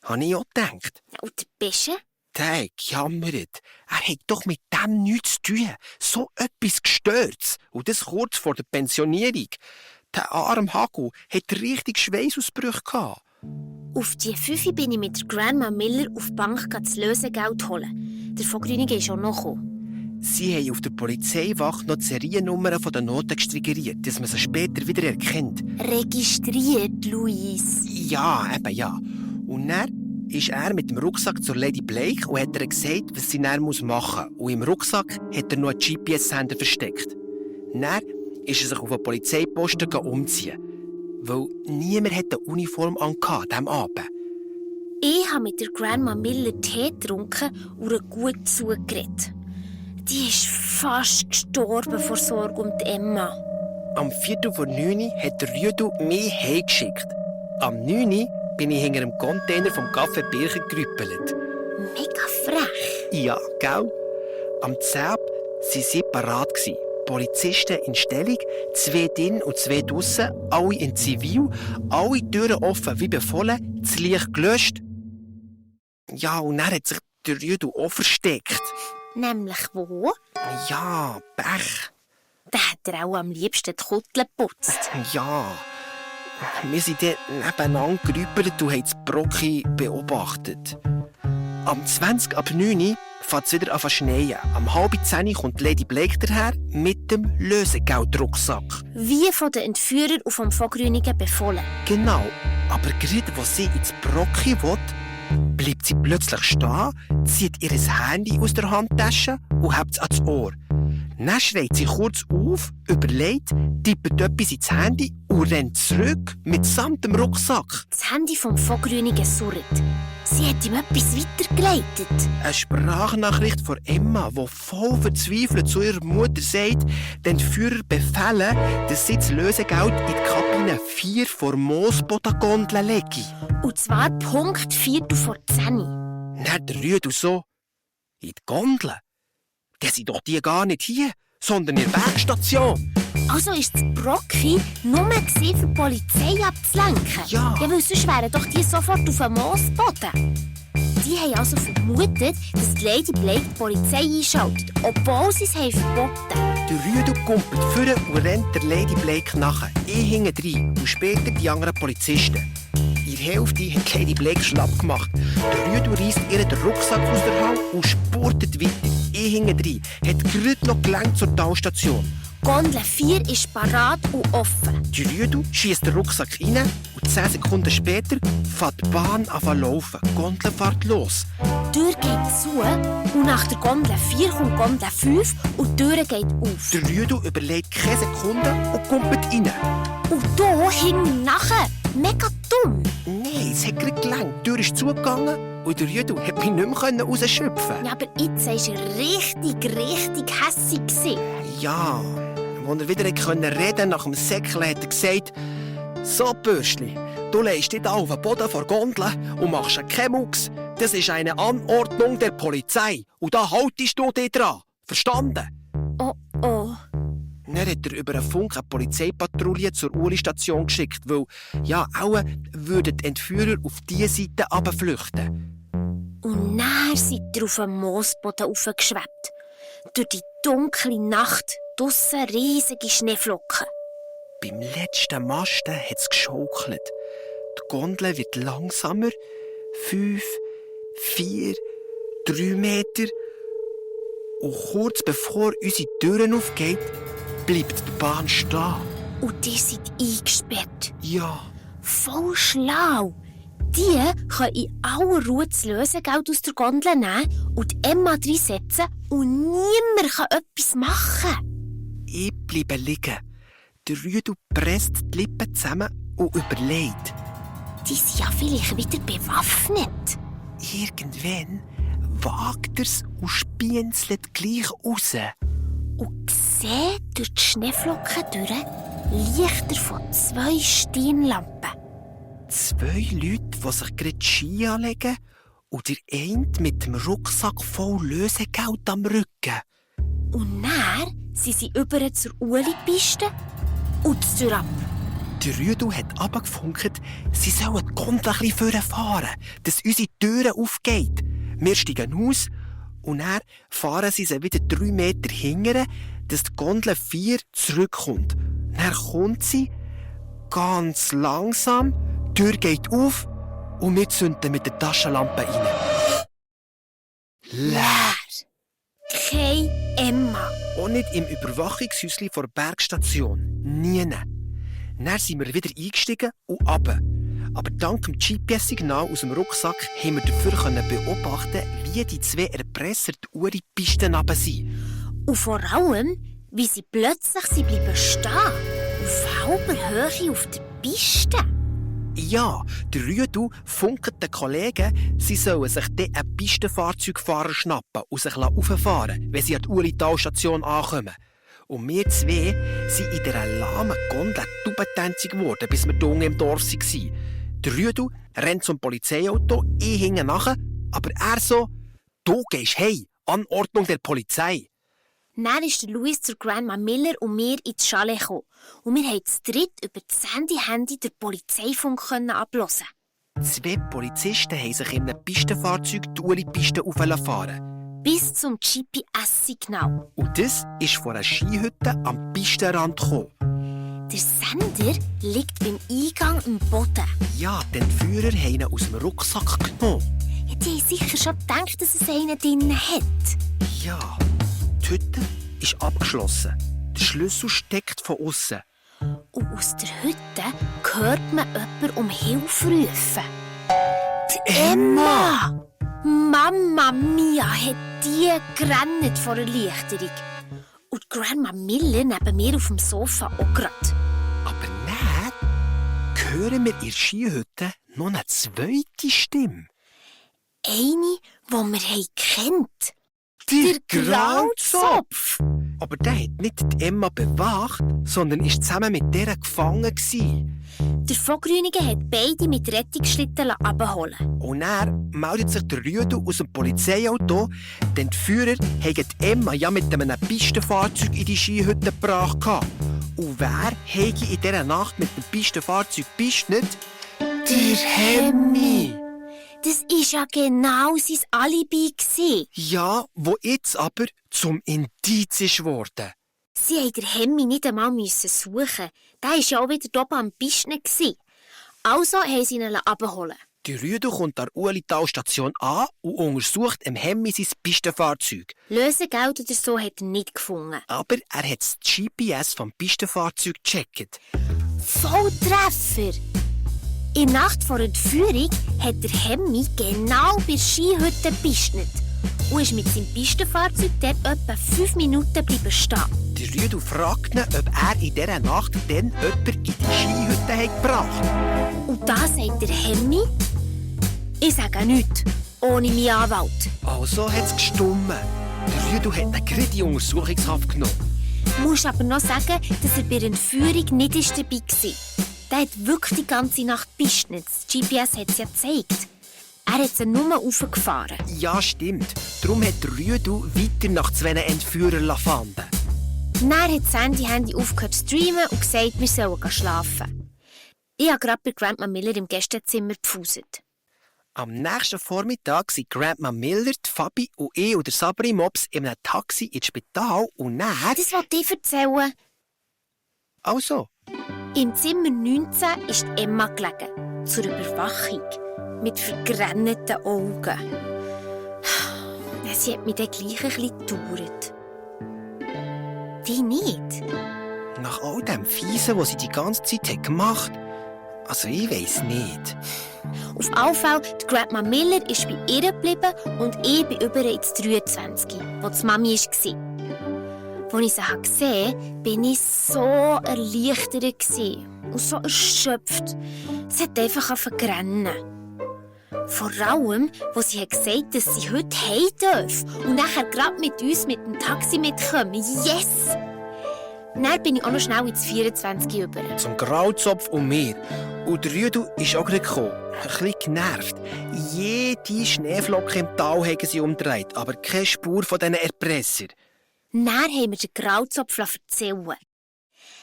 Habe ich auch gedacht. Und der Besche? Der hat gejammert. Er hat doch mit dem nichts zu tun. So etwas Gestörtes. Und das kurz vor der Pensionierung. Der arme Hagu hat richtig Schweißausbrüche gehabt. Auf die 5 bin ich mit der Grandma Miller auf die Bank das Lösegeld holen. Der von Grüningen ist auch noch gekommen. Sie haben auf der Polizeiwache noch die Seriennummern der Noten gestriggeriert, dass man sie später wieder erkennt. Registriert, Luis. Ja, eben ja. Und dann ist er mit dem Rucksack zur Lady Blake und hat ihr gesagt, was sie dann machen muss. Und im Rucksack hat er noch einen GPS-Sender versteckt. Dann ist er sich auf den Polizeiposten umziehen. Weil niemand hat eine Uniform an diesem Abend. Ich habe mit der Grandma Miller Tee getrunken und ihr gut zugeredet. Die ist fast gestorben vor Sorge um die Emma. Am 8:45 hat der Rüdu mich heimgeschickt. Am 9 bin ich hinter dem Container vom Café Birchen gerüppelt. Mega frech. Ja, gell? Am 10 waren sie parat. Polizisten in Stellung, 2 drin und 2 draussen, alle in Zivil, alle Türen offen wie befohlen, das Licht gelöscht. Ja, und dann hat sich der Rüdu auch versteckt. Nämlich wo? Ja, Pech. Da hat er auch am liebsten die Kuttel geputzt. Ja. Wir sind dann nebeneinander gerüppelt und haben das Brocki beobachtet. Am 9:20 fängt es wieder an zu schneien. Am 9:30 kommt Lady Blake daher mit dem Lösegeldrucksack. Wie von den Entführern und vom Vogrünigen befohlen. Genau. Aber gerade als sie ins Brocki will, bleibt sie plötzlich stehen, zieht ihr Handy aus der Handtasche und hebt es ans Ohr. Dann schreit sie kurz auf, überlegt, tippt etwas ins Handy und rennt zurück mitsamt dem Rucksack. Das Handy vom Vogrünigen surrt. Sie hat ihm etwas weitergeleitet. Eine Sprachnachricht von Emma, die voll verzweifelt zu ihrer Mutter sagt, den Führer befehlen, dass sie das Lösegeld in die Kabine 4 vor Moosbodengondel lege. Und zwar Punkt 4:10. Dann der Rüdu so, in die Gondel? Der sind doch die gar nicht hier, sondern in der Bergstation. Also ist das Brocki nur für die Polizei abzulenken? Ja. Ja, weil sonst wären doch die sofort auf dem Moosboden. Die haben also vermutet, dass die Lady Blake die Polizei einschaltet, obwohl sie es verboten haben. Der Rüdu kumpelt vor und rennt der Lady Blake nach. Ich hinten rein und später die anderen Polizisten. In der Hälfte hat Lady Blake schlapp gemacht. Der Rüdu reisst ihr den Rucksack aus der Hand und spurtet weiter. Ich hinten rein hat gerade noch gelangt zur Talstation. Gondel 4 ist parat und offen. Der Rüdu schiesst den Rucksack rein und 10 Sekunden später fährt die Bahn an zu laufen. Die Gondel fährt los. Die Tür geht zu und nach der Gondel 4 kommt Gondel 5 und die Tür geht auf. Der Rüdu überlegt keine Sekunde und kumpelt rein. Und hier hinten nachher. Mega dumm. Nein, es hat gerade gelangt. Die Tür ist zugegangen und der Rüdu hat mich nicht mehr rausschöpfen. Ja, aber jetzt war er richtig hässig. Ja, als er wieder reden nach dem Säckchen hat er gesagt, «So, Bürschli, du legst dich da auf den Boden vor Gondel und machst keinen Mucks. Das ist eine Anordnung der Polizei und da haltest du dich dran. Verstanden?» Oh oh. Dann hat er über einen Funk eine Polizeipatrouille zur Uli-Station geschickt, weil ja auch würden die Entführer auf diese Seite runterflüchten. Und dann sind ihr auf dem Moosboden aufgeschwebt. Durch die dunkle Nacht, draussen riesige Schneeflocken. Beim letzten Masten hat es geschaukelt. Die Gondel wird langsamer. 5, 4, 3 Meter. Und kurz bevor unsere Türen aufgeht, bleibt die Bahn stehen. Und die sind eingesperrt. Ja. Voll schlau. Die können in aller Ruhe das Lösegeld aus der Gondel nehmen und Emma reinsetzen und niemand kann etwas machen. Ich bleibe liegen. Der Rüdu presst die Lippen zusammen und überlegt. Die sind ja vielleicht wieder bewaffnet. Irgendwann wagt er's und spienzelt gleich raus. Und sieht durch die Schneeflocken durch Lichter von 2 Stirnlampen. 2 Leute, die sich gerade Ski anlegen und der eine mit dem Rucksack voll Lösegeld am Rücken. Und dann sind sie über zur Uli-Piste und die Tür ab. Der Rüdu hat runtergefunkt, sie sollen die Gondel ein bisschen vorfahren, dass unsere Türe aufgeht. Wir steigen aus und dann fahren sie wieder 3 Meter hingern, dass die Gondel 4 zurückkommt. Dann kommt sie ganz langsam, die Tür geht auf und wir zünden mit der Taschenlampe rein. Leer. Keine Emma. Auch nicht im Überwachungshäuschen vor der Bergstation. Nie. Dann sind wir wieder eingestiegen und runter. Aber dank dem GPS-Signal aus dem Rucksack haben wir dafür beobachten, wie die 2 Erpresser die Uri-Pisten runter sind. Und vor allem, wie sie plötzlich bleiben stehen. Auf halber Höhe auf der Piste. Ja, der Rüdu funkt den Kollegen, sie sollen sich dann einen Pistenfahrzeugfahrer schnappen und sich rauffahren, wenn sie an die Uri-Talstation ankommen. Und wir 2 sind in dieser lahmen Gondel tubentänzig geworden, bis wir hier unten im Dorf waren. Der Rüdu rennt zum Polizeiauto, ich hinten nach, aber er so, «Du gehst heim, Anordnung der Polizei.» Dann ist der Louis zur Grandma Miller und mir ins Chalet gekommen. Und wir konnten zu dritt über das Handy der Polizeifunk abhören. 2 Polizisten haben sich in einem Pistenfahrzeug die Uri-Piste fahren. Bis zum GPS-Signal. Und das ist von einer Skihütte am Pistenrand gekommen. Der Sender liegt beim Eingang am Boden. Ja, die Entführer haben ihn aus dem Rucksack genommen. Ja, die haben sicher schon gedacht, dass es einen drin hat. Ja, die Hütte ist abgeschlossen. Der Schlüssel steckt von außen. Und aus der Hütte hört man jemanden um Hilfe rufen. Die Emma! Mama Mia hat die gerannt vor Erleichterung. Und Grandma Miller neben mir auf dem Sofa auch gerade. Aber dann hören wir in der Skihütte noch eine zweite Stimme. Eine, die wir kennt. Der Grauzopf! Aber der hat nicht die Emma bewacht, sondern war zusammen mit der gefangen gewesen. Der Vogrünige hat beide mit Rettungsschlitten abholen. Und dann meldet sich der Rüdu aus dem Polizeiauto, denn die Führer haben Emma ja mit einem Pistenfahrzeug in die Skihütte gebracht. Und wer habe in dieser Nacht mit dem Pistenfahrzeug gebistnet? Der Hemmi! Das war ja genau sein Alibi. Ja, wo jetzt aber zum Indiz ist worden. Sie mussten den Hemmi nicht einmal suchen. Der war ja auch wieder oben am Pisten. Also haben sie ihn abholen. Der Rüdu kommt an der Uelital-Station an und untersucht im Hemmi sein Pistenfahrzeug. Lösegeld oder so hat er nicht gefunden. Aber er hat das GPS vom Pistenfahrzeug gecheckt. Volltreffer! In der Nacht vor der Entführung hat der Hemmi genau bei der Skihütte gebistnet und ist mit seinem Pistenfahrzeug dort etwa 5 Minuten bleiben stehen. Der Rüdu fragt ihn, ob er in dieser Nacht dann jemanden in die Skihütte hat gebracht. Und da sagt der Hemmi, ich sage nichts, ohne meinen Anwalt. Also hat es gestummen. Der Rüdu hat ihn gerade in Untersuchungshaft genommen. Du musst aber noch sagen, dass er bei der Entführung nicht dabei war. Der hat wirklich die ganze Nacht gebistnet. Das GPS hat es ja gezeigt. Er hat sie nur raufgefahren. Ja, stimmt. Darum hat der Rüdu weiter nach 2 Entführern fanden. Dann hat Sandy Handy aufgehört zu streamen und gesagt, wir sollen schlafen. Ich habe gerade bei Grandma Miller im Gästezimmer gefuset. Am nächsten Vormittag sind Grandma Miller, die Fabi und ich und der Sabri Mops in einem Taxi ins Spital und dann... Das wollte ich erzählen. Also? Im Zimmer 19 ist Emma gelegen, zur Überwachung, mit vergrennten Augen. Sie hat mich dann gleich ein bisschen gedauert. Wie nicht? Nach all dem Fiesen, was sie die ganze Zeit hat gemacht hat? Also ich weiss nicht. Auf jeden Fall, die Grandma Miller ist bei ihr geblieben und ich bin über ins 23, wo die Mami war. Als ich sie gesehen habe, war ich so erleichtert und so erschöpft. Es hat einfach angefangen zu rennen. Vor allem, als sie gesagt hat, dass sie heute heim darf und nachher gerade mit uns mit dem Taxi mitkommen. Yes! Dann bin ich auch noch schnell ins 24 über. Zum Grauzopf und mir. Und der Rüdu ist auch gerade gekommen. Ein bisschen genervt. Jede Schneeflocke im Tal haben sie umgedreht, aber keine Spur von diesen Erpressern. Dann haben wir den Grauzopf erzählen.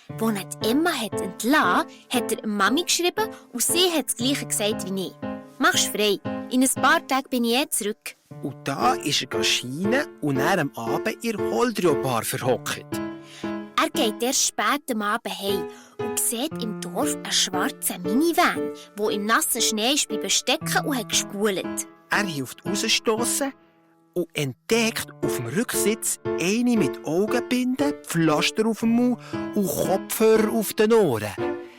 Als er die Emma entlassen hat er Mami geschrieben und sie hat das Gleiche gesagt wie ich. Mach's frei. In ein paar Tagen bin ich zurück. Und da ist er scheinen und dann am Abend in der Holdrio-Bar verhockt. Er geht erst spät am Abend heim und sieht im Dorf einen schwarzen Minivan, der im nassen Schnee ist bleiben stecken und hat gespult. Er hilft rausstossen und entdeckt auf dem Rücksitz eine mit Augenbinden, Pflaster auf dem Mund und Kopfhörer auf den Ohren.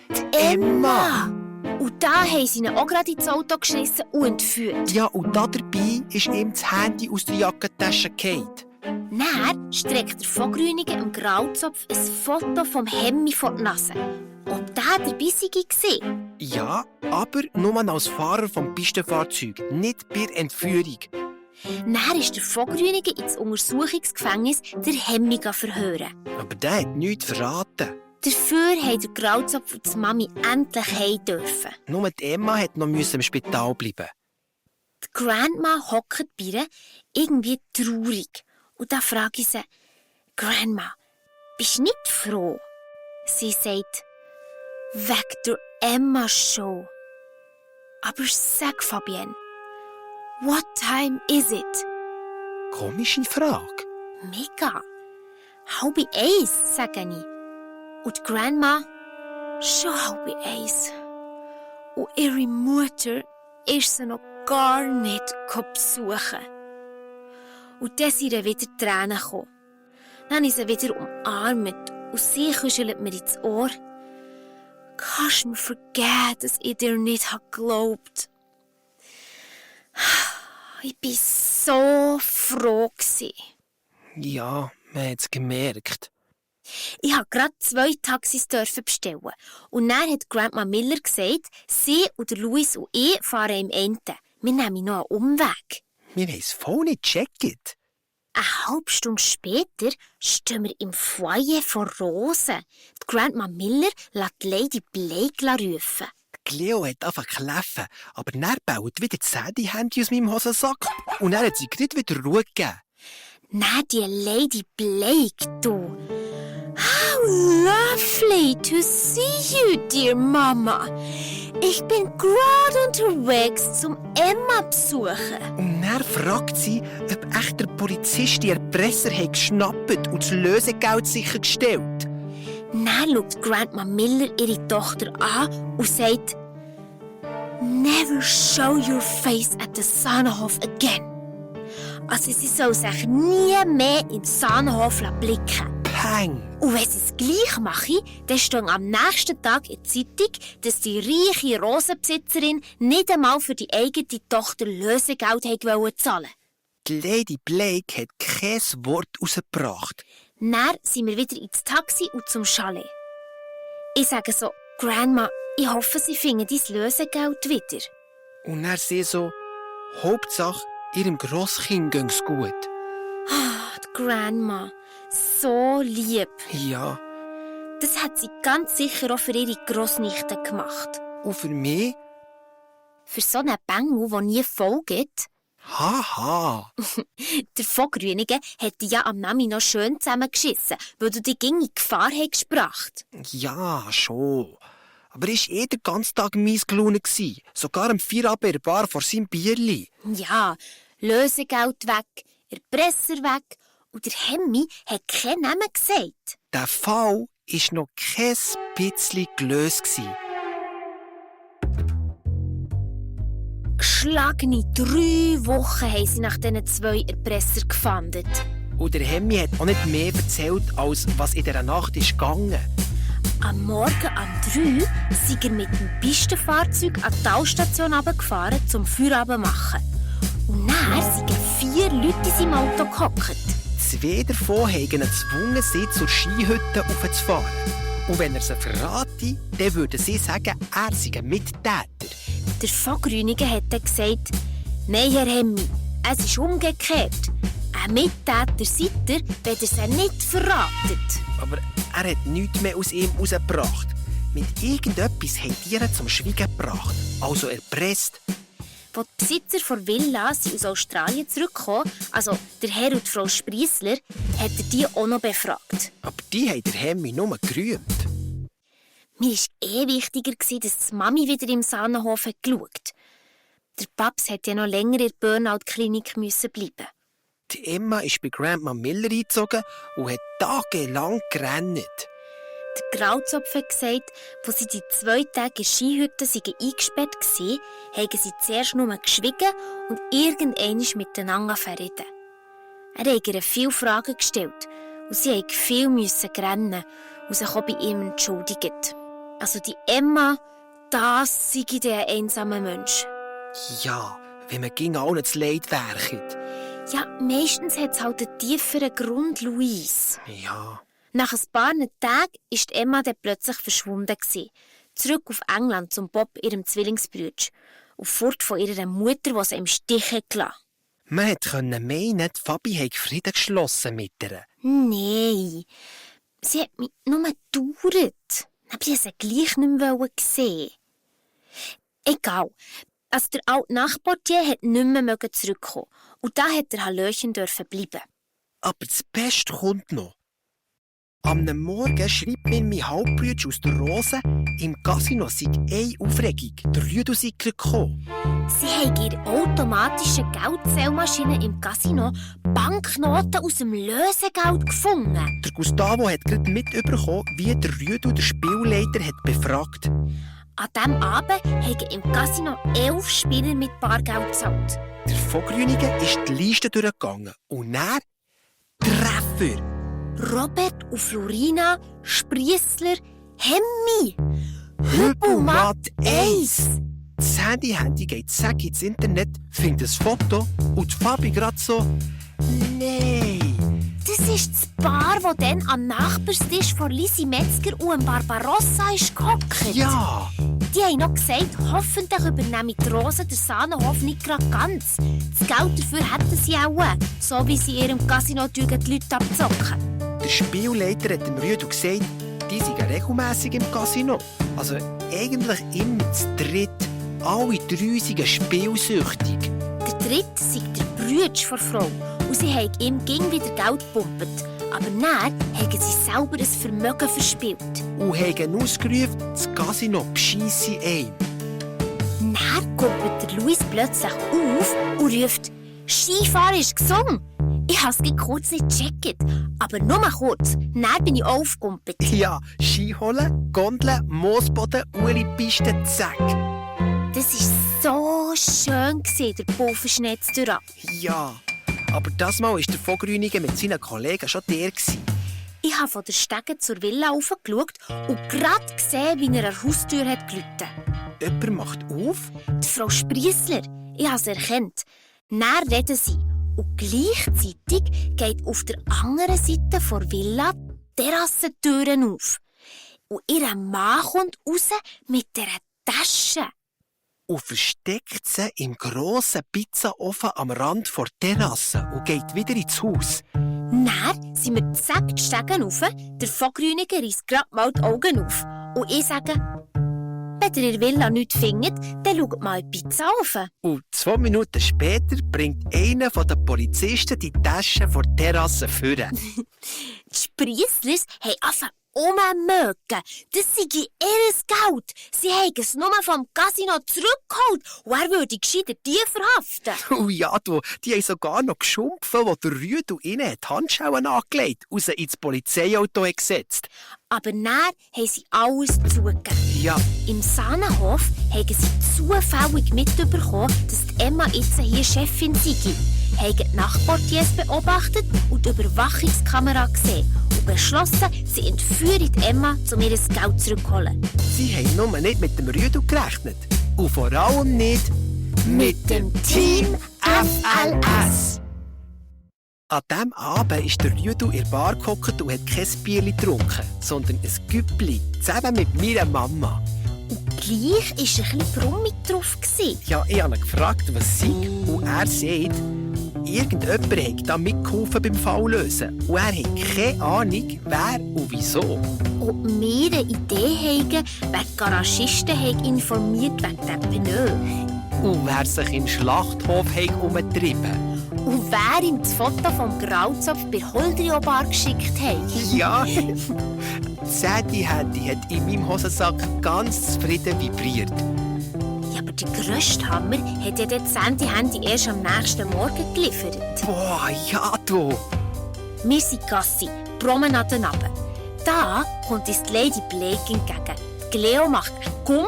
Die Emma! Und da haben sie ihn auch gerade ins Auto geschissen und entführt. Ja, und dabei ist ihm das Handy aus der Jackentasche gefallen. Dann streckt der Vogrünige im Grauzopf ein Foto vom Hemmi vor die Nase. Ob der dabei war? Ja, aber nur als Fahrer vom Pistenfahrzeug, nicht bei der Entführung. Dann ist der Vogrünige ins Untersuchungsgefängnis der Hemmi verhören. Aber der hat nichts verraten. Dafür haben der Grauzopf und die Mami endlich heim dürfen. Nur die Emma hat noch im Spital bleiben. Die Grandma hockt bei ihr, irgendwie traurig. Und da frage ich sie, Grandma, bist du nicht froh? Sie sagt, wegen der Emma schon. Aber sag, Fabienne, what time is it? Komische Frage. Mega. 12:30, sage ich. Und die Grandma, schon 12:30. Und ihre Mutter ist sie noch gar nicht besuchen. Und dann sind ihr wieder Tränen gekommen. Dann habe ich sie wieder umarmt und sie kuschelt mir ins Ohr. Kannst du mir vergeben, dass ich dir nicht geglaubt habe? Ich war so froh. Ja, man hat es gemerkt. Ich durfte gerade 2 Taxis bestellen. Und dann hat Grandma Miller gesagt, sie und Louis und ich fahren im Ende. Wir nehmen noch einen Umweg. Wir haben es voll nicht gecheckt. Eine halbe Stunde später stehen wir im Foyer von Rosen. Die Grandma Miller lässt Lady Blake rufen. Cleo hat angefangen zu kläffen, aber dann baut wieder das Handy aus meinem Hosensack und dann hat sie gerade wieder Ruhe gegeben. Nein, die Lady Blake, du. How lovely to see you, dear Mama. Ich bin gerade unterwegs zum Emma besuchen. Und dann fragt sie, ob echt der Polizist die Erpresser hat geschnappt und das Lösegeld sichergestellt. Dann schaut Grandma Miller ihre Tochter an und sagt, «Never show your face at the Sahnenhof again.» Also sie soll sich nie mehr in den Sahnenhof blicken. Peng! Und wenn sie es gleich mache, dann steht am nächsten Tag in der Zeitung, dass die reiche Rosenbesitzerin nicht einmal für die eigene Tochter Lösegeld zahlen wollte. Die Lady Blake hat kein Wort rausgebracht. Dann sind wir wieder ins Taxi und zum Chalet. Ich sage so, Grandma, ich hoffe, Sie finden dein Lösegeld wieder. Und dann sie so, Hauptsache, ihrem Grosskind ging's gut. Ah, die Grandma, so lieb. Ja, Das hat sie ganz sicher auch für ihre Grossnichte gemacht. und für mich? Für so einen Bengel, der nie folgt. Haha! Der Vogrünige hätte ja am Nami noch schön zusammengeschissen, weil du die in Gefahr hast gebracht. Ja, schon. Aber er war den ganzen Tag mies gelaunt. Sogar am Feierabend in der Bar vor seinem Bierli. Ja, Lösegeld weg, Erpresser weg und der Hemmi hat keinen Namen gesagt. Der Fall war noch kein bisschen gelöst. Geschlagene 3 Wochen haben sie nach diesen 2 Erpressern gefahndet. Und der Hemmi hat auch nicht mehr erzählt, als was in dieser Nacht ist gegangen. Am Morgen um 3 sind er mit dem Pistenfahrzeug an die Talstation runtergefahren, zum Feierabend machen. Und dann sind 4 Leute in seinem Auto gehockt. 2 davon haben ihn gezwungen, sie zur Skihütte aufzufahren. Und wenn er sie verrate, dann würden sie sagen, er sei ein Mittäter. Der Vogrünige hat dann gesagt, «Nein, Herr Hemmi, es ist umgekehrt. Ein Mittäter seid ihr, wenn ihr sie nicht verratet.» Aber er hat nichts mehr aus ihm herausgebracht. Mit irgendetwas haben die ihn zum Schweigen gebracht. Also erpresst. Als die Besitzer der Villa sind aus Australien zurückgekommen, also der Herr und die Frau Spriesler, hat er die auch noch befragt. Aber die haben der Hemmi nur gerühmt. Mir war wichtiger, dass die Mami wieder im Sahnenhof geschaut hat. Der Paps hätte ja noch länger in der Burnout-Klinik bleiben. Die Emma ist bei Grandma Miller eingezogen und hat tagelang gerannt. Der Grauzopf hat gesagt, als sie die 2 Tage in der Skihütte eingesperrt waren, haben sie zuerst nur geschwiegen und irgendwann miteinander reden. Er hat ihr viele Fragen gestellt und sie mussten viel rennen und sich auch bei ihm entschuldigt. Also die Emma, das sei der einsame Mensch. Ja, wenn man gegen alle das Leid werket. Ja, meistens hat es halt einen tieferen Grund, Louise. Ja. Nach ein paar Tagen war Emma dann plötzlich verschwunden. Zurück auf England zum Bob, ihrem Zwillingsbrüder. Und fort von ihrer Mutter, die sie im Stich gelassen hat. Man konnte meinen, die Fabi hätte Frieden geschlossen mit ihr. Nein, sie hat mich nur gedauert. Aber ich wollte sie gleich nicht mehr sehen. Egal. Also der alte Nachbartier hat nicht mehr zurückkommen. Und da hat der Hallöchen bleiben. Aber das Beste kommt noch. Am Morgen schreibt mir mein Halbbruder aus der Rose, im Casino sei eine Aufregung. Der Rüdu sei gekommen. Sie haben ihre automatische Geldzählmaschine im Casino Banknoten aus dem Lösegeld gefunden. Der Gustavo hat gerade mitbekommen, wie der Rüdu der Spielleiter hat befragt. An diesem Abend haben im Casino 11 Spieler mit Bargeld gezahlt. Der Vogrünige ist die Liste durchgegangen und dann Treffer. Robert und Florina, Spriesler, Hemmi. Hüppelmatt 1. Das Handy geht zack ins Internet, findet ein Foto und Fabi gerade so: «Nein!» Das ist das Paar, das dann am Nachbarstisch von Lisi Metzger und Barbarossa ist gehockt. Ja! Die haben noch gesagt, hoffentlich übernehmen die Rosen den Sahnenhof nicht gerade ganz. Das Geld dafür hätten sie auch, so wie sie in ihrem Casino die Leute abzocken. Der Spielleiter hat dem Rüdu gesagt, die seien regelmässig im Casino. Also eigentlich immer zu dritt. Alle drei seien spielsüchtig. Der dritte sei der Brütsch der Frau und sie haben ihm ging wieder Geld gepumpt. Aber dann haben sie selber ein Vermögen verspielt. Und haben ausgerufen, das Casino bescheisse ein. Dann kommt der Luis plötzlich auf und ruft: «Skifahren ist gesungen!» Ich habe es kurz nicht gecheckt, aber nur mal kurz. Dann bin ich auch aufgekumpelt. Ja, Ski holen, Gondeln, Moosboden, Uli-Piste, zack. Das war so schön, der Pulverschnitz durch. Ja, aber das Mal war der Vogrünigen mit seinen Kollegen schon der. Ich habe von der Stege zur Villa raufgeschaut und gerade gesehen, wie er an der Haustür hat geläutet. Jemand macht auf. Die Frau Spriessler, ich habe sie erkannt. Dann reden sie. Und gleichzeitig geht auf der anderen Seite der Villa die Terrassentüren auf. Und ihr Mann kommt raus mit dieser Tasche. Und versteckt sie im grossen Pizzaofen am Rand der Terrasse und geht wieder ins Haus. Dann sind wir zack die Stegen rauf, der Vogrüniger reißt gerade mal die Augen auf. Und ich sage: «Wenn ihr in der Villa nichts findet, dann schaut mal in den Pizzaofen.» Und 2 Minuten später bringt einer der Polizisten die Tasche vor der Terrasse führen. Die Spriesslers haben angefangen rummögen. Das sei ihr Geld. Sie haben es nur vom Casino zurückgeholt. Und er würde gescheiter die verhaften. Und ja, die haben sogar noch geschumpfen, wo der Rüdu ihnen die Handschuhe angelegt und sie ins Polizeiauto gesetzt. Aber dann haben sie alles zugegeben. Ja. Im Sahnenhof haben sie zufällig mitbekommen, dass die Emma jetzt hier Chefin sei. Haben die Nachtportiers beobachtet und die Überwachungskamera gesehen und beschlossen, sie entführen die Emma, um ihr das Geld zurückzuholen. Sie haben nur nicht mit dem Rüdu gerechnet. Und vor allem nicht mit dem Team FLS. An diesem Abend ist der Rüdu in der Bar gehockt und hat kein Bier getrunken, sondern ein Güppli, zusammen mit meiner Mama. Und gleich war ein bisschen Brummig drauf. Ja, ich habe ihn gefragt, was sei. Und er sagt, irgendjemand hat da mitgeholfen beim Falllösen. Und er hat keine Ahnung, wer und wieso. Und wir eine Idee haben, wer die Garagisten haben informiert wegen der Pneu. Und wer sich in den Schlachthof umgetrieben. Und wer ihm das Foto vom Grauzopf bei Holdrio-Bar geschickt hat. Ja, das Handy hat in meinem Hosensack ganz zufrieden vibriert. Ja, aber der grösste Hammer hat ja das Handy erst am nächsten Morgen geliefert. Boah, ja, du. Wir sind Gassi, Promenade runter. Da kommt uns die Lady Blake entgegen. Die Cleo macht einen Gumm,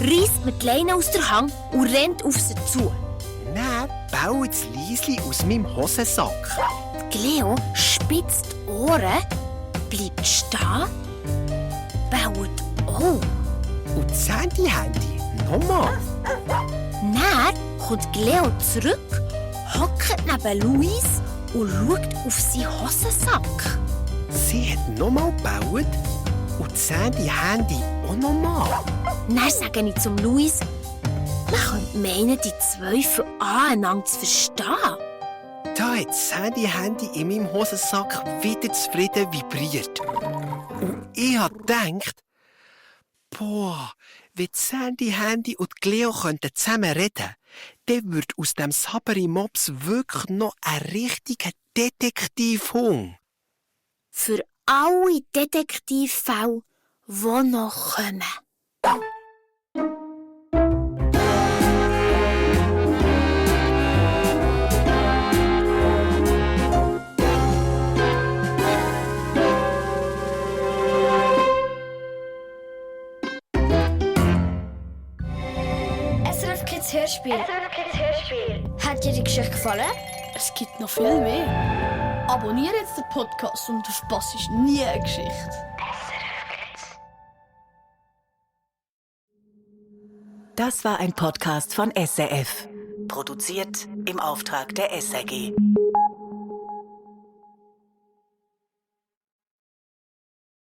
reisst mir die Leine aus der Hand und rennt auf sie zu. Dann baut das Liesli aus meinem Hosensack. Die Cleo spitzt die Ohren, bleibt stehen, baut auch. Und das Handy nochmal. Dann kommt Cleo zurück, hockt neben Luis und schaut auf seinen Hosensack. Sie hat nochmal gebaut und das Handy auch nochmal. Dann sage ich zum Luis, man könnte meinen, die zwei von aneinander zu verstehen. Da hat das Handy in meinem Hosensack wieder zufrieden vibriert. Und ich habe gedacht, boah, wenn das Handy und die Cleo könnten zusammen reden, dann würde aus dem Saberi-Mops wirklich noch ein richtiger Detektivhund. Für alle Detektivfälle, die noch kommen. SRF Kids Hörspiel. Hat dir die Geschichte gefallen? Es gibt noch viel mehr. Abonniere jetzt den Podcast und du verpasst nie eine Geschichte. Das war ein Podcast von SRF. Produziert im Auftrag der SRG.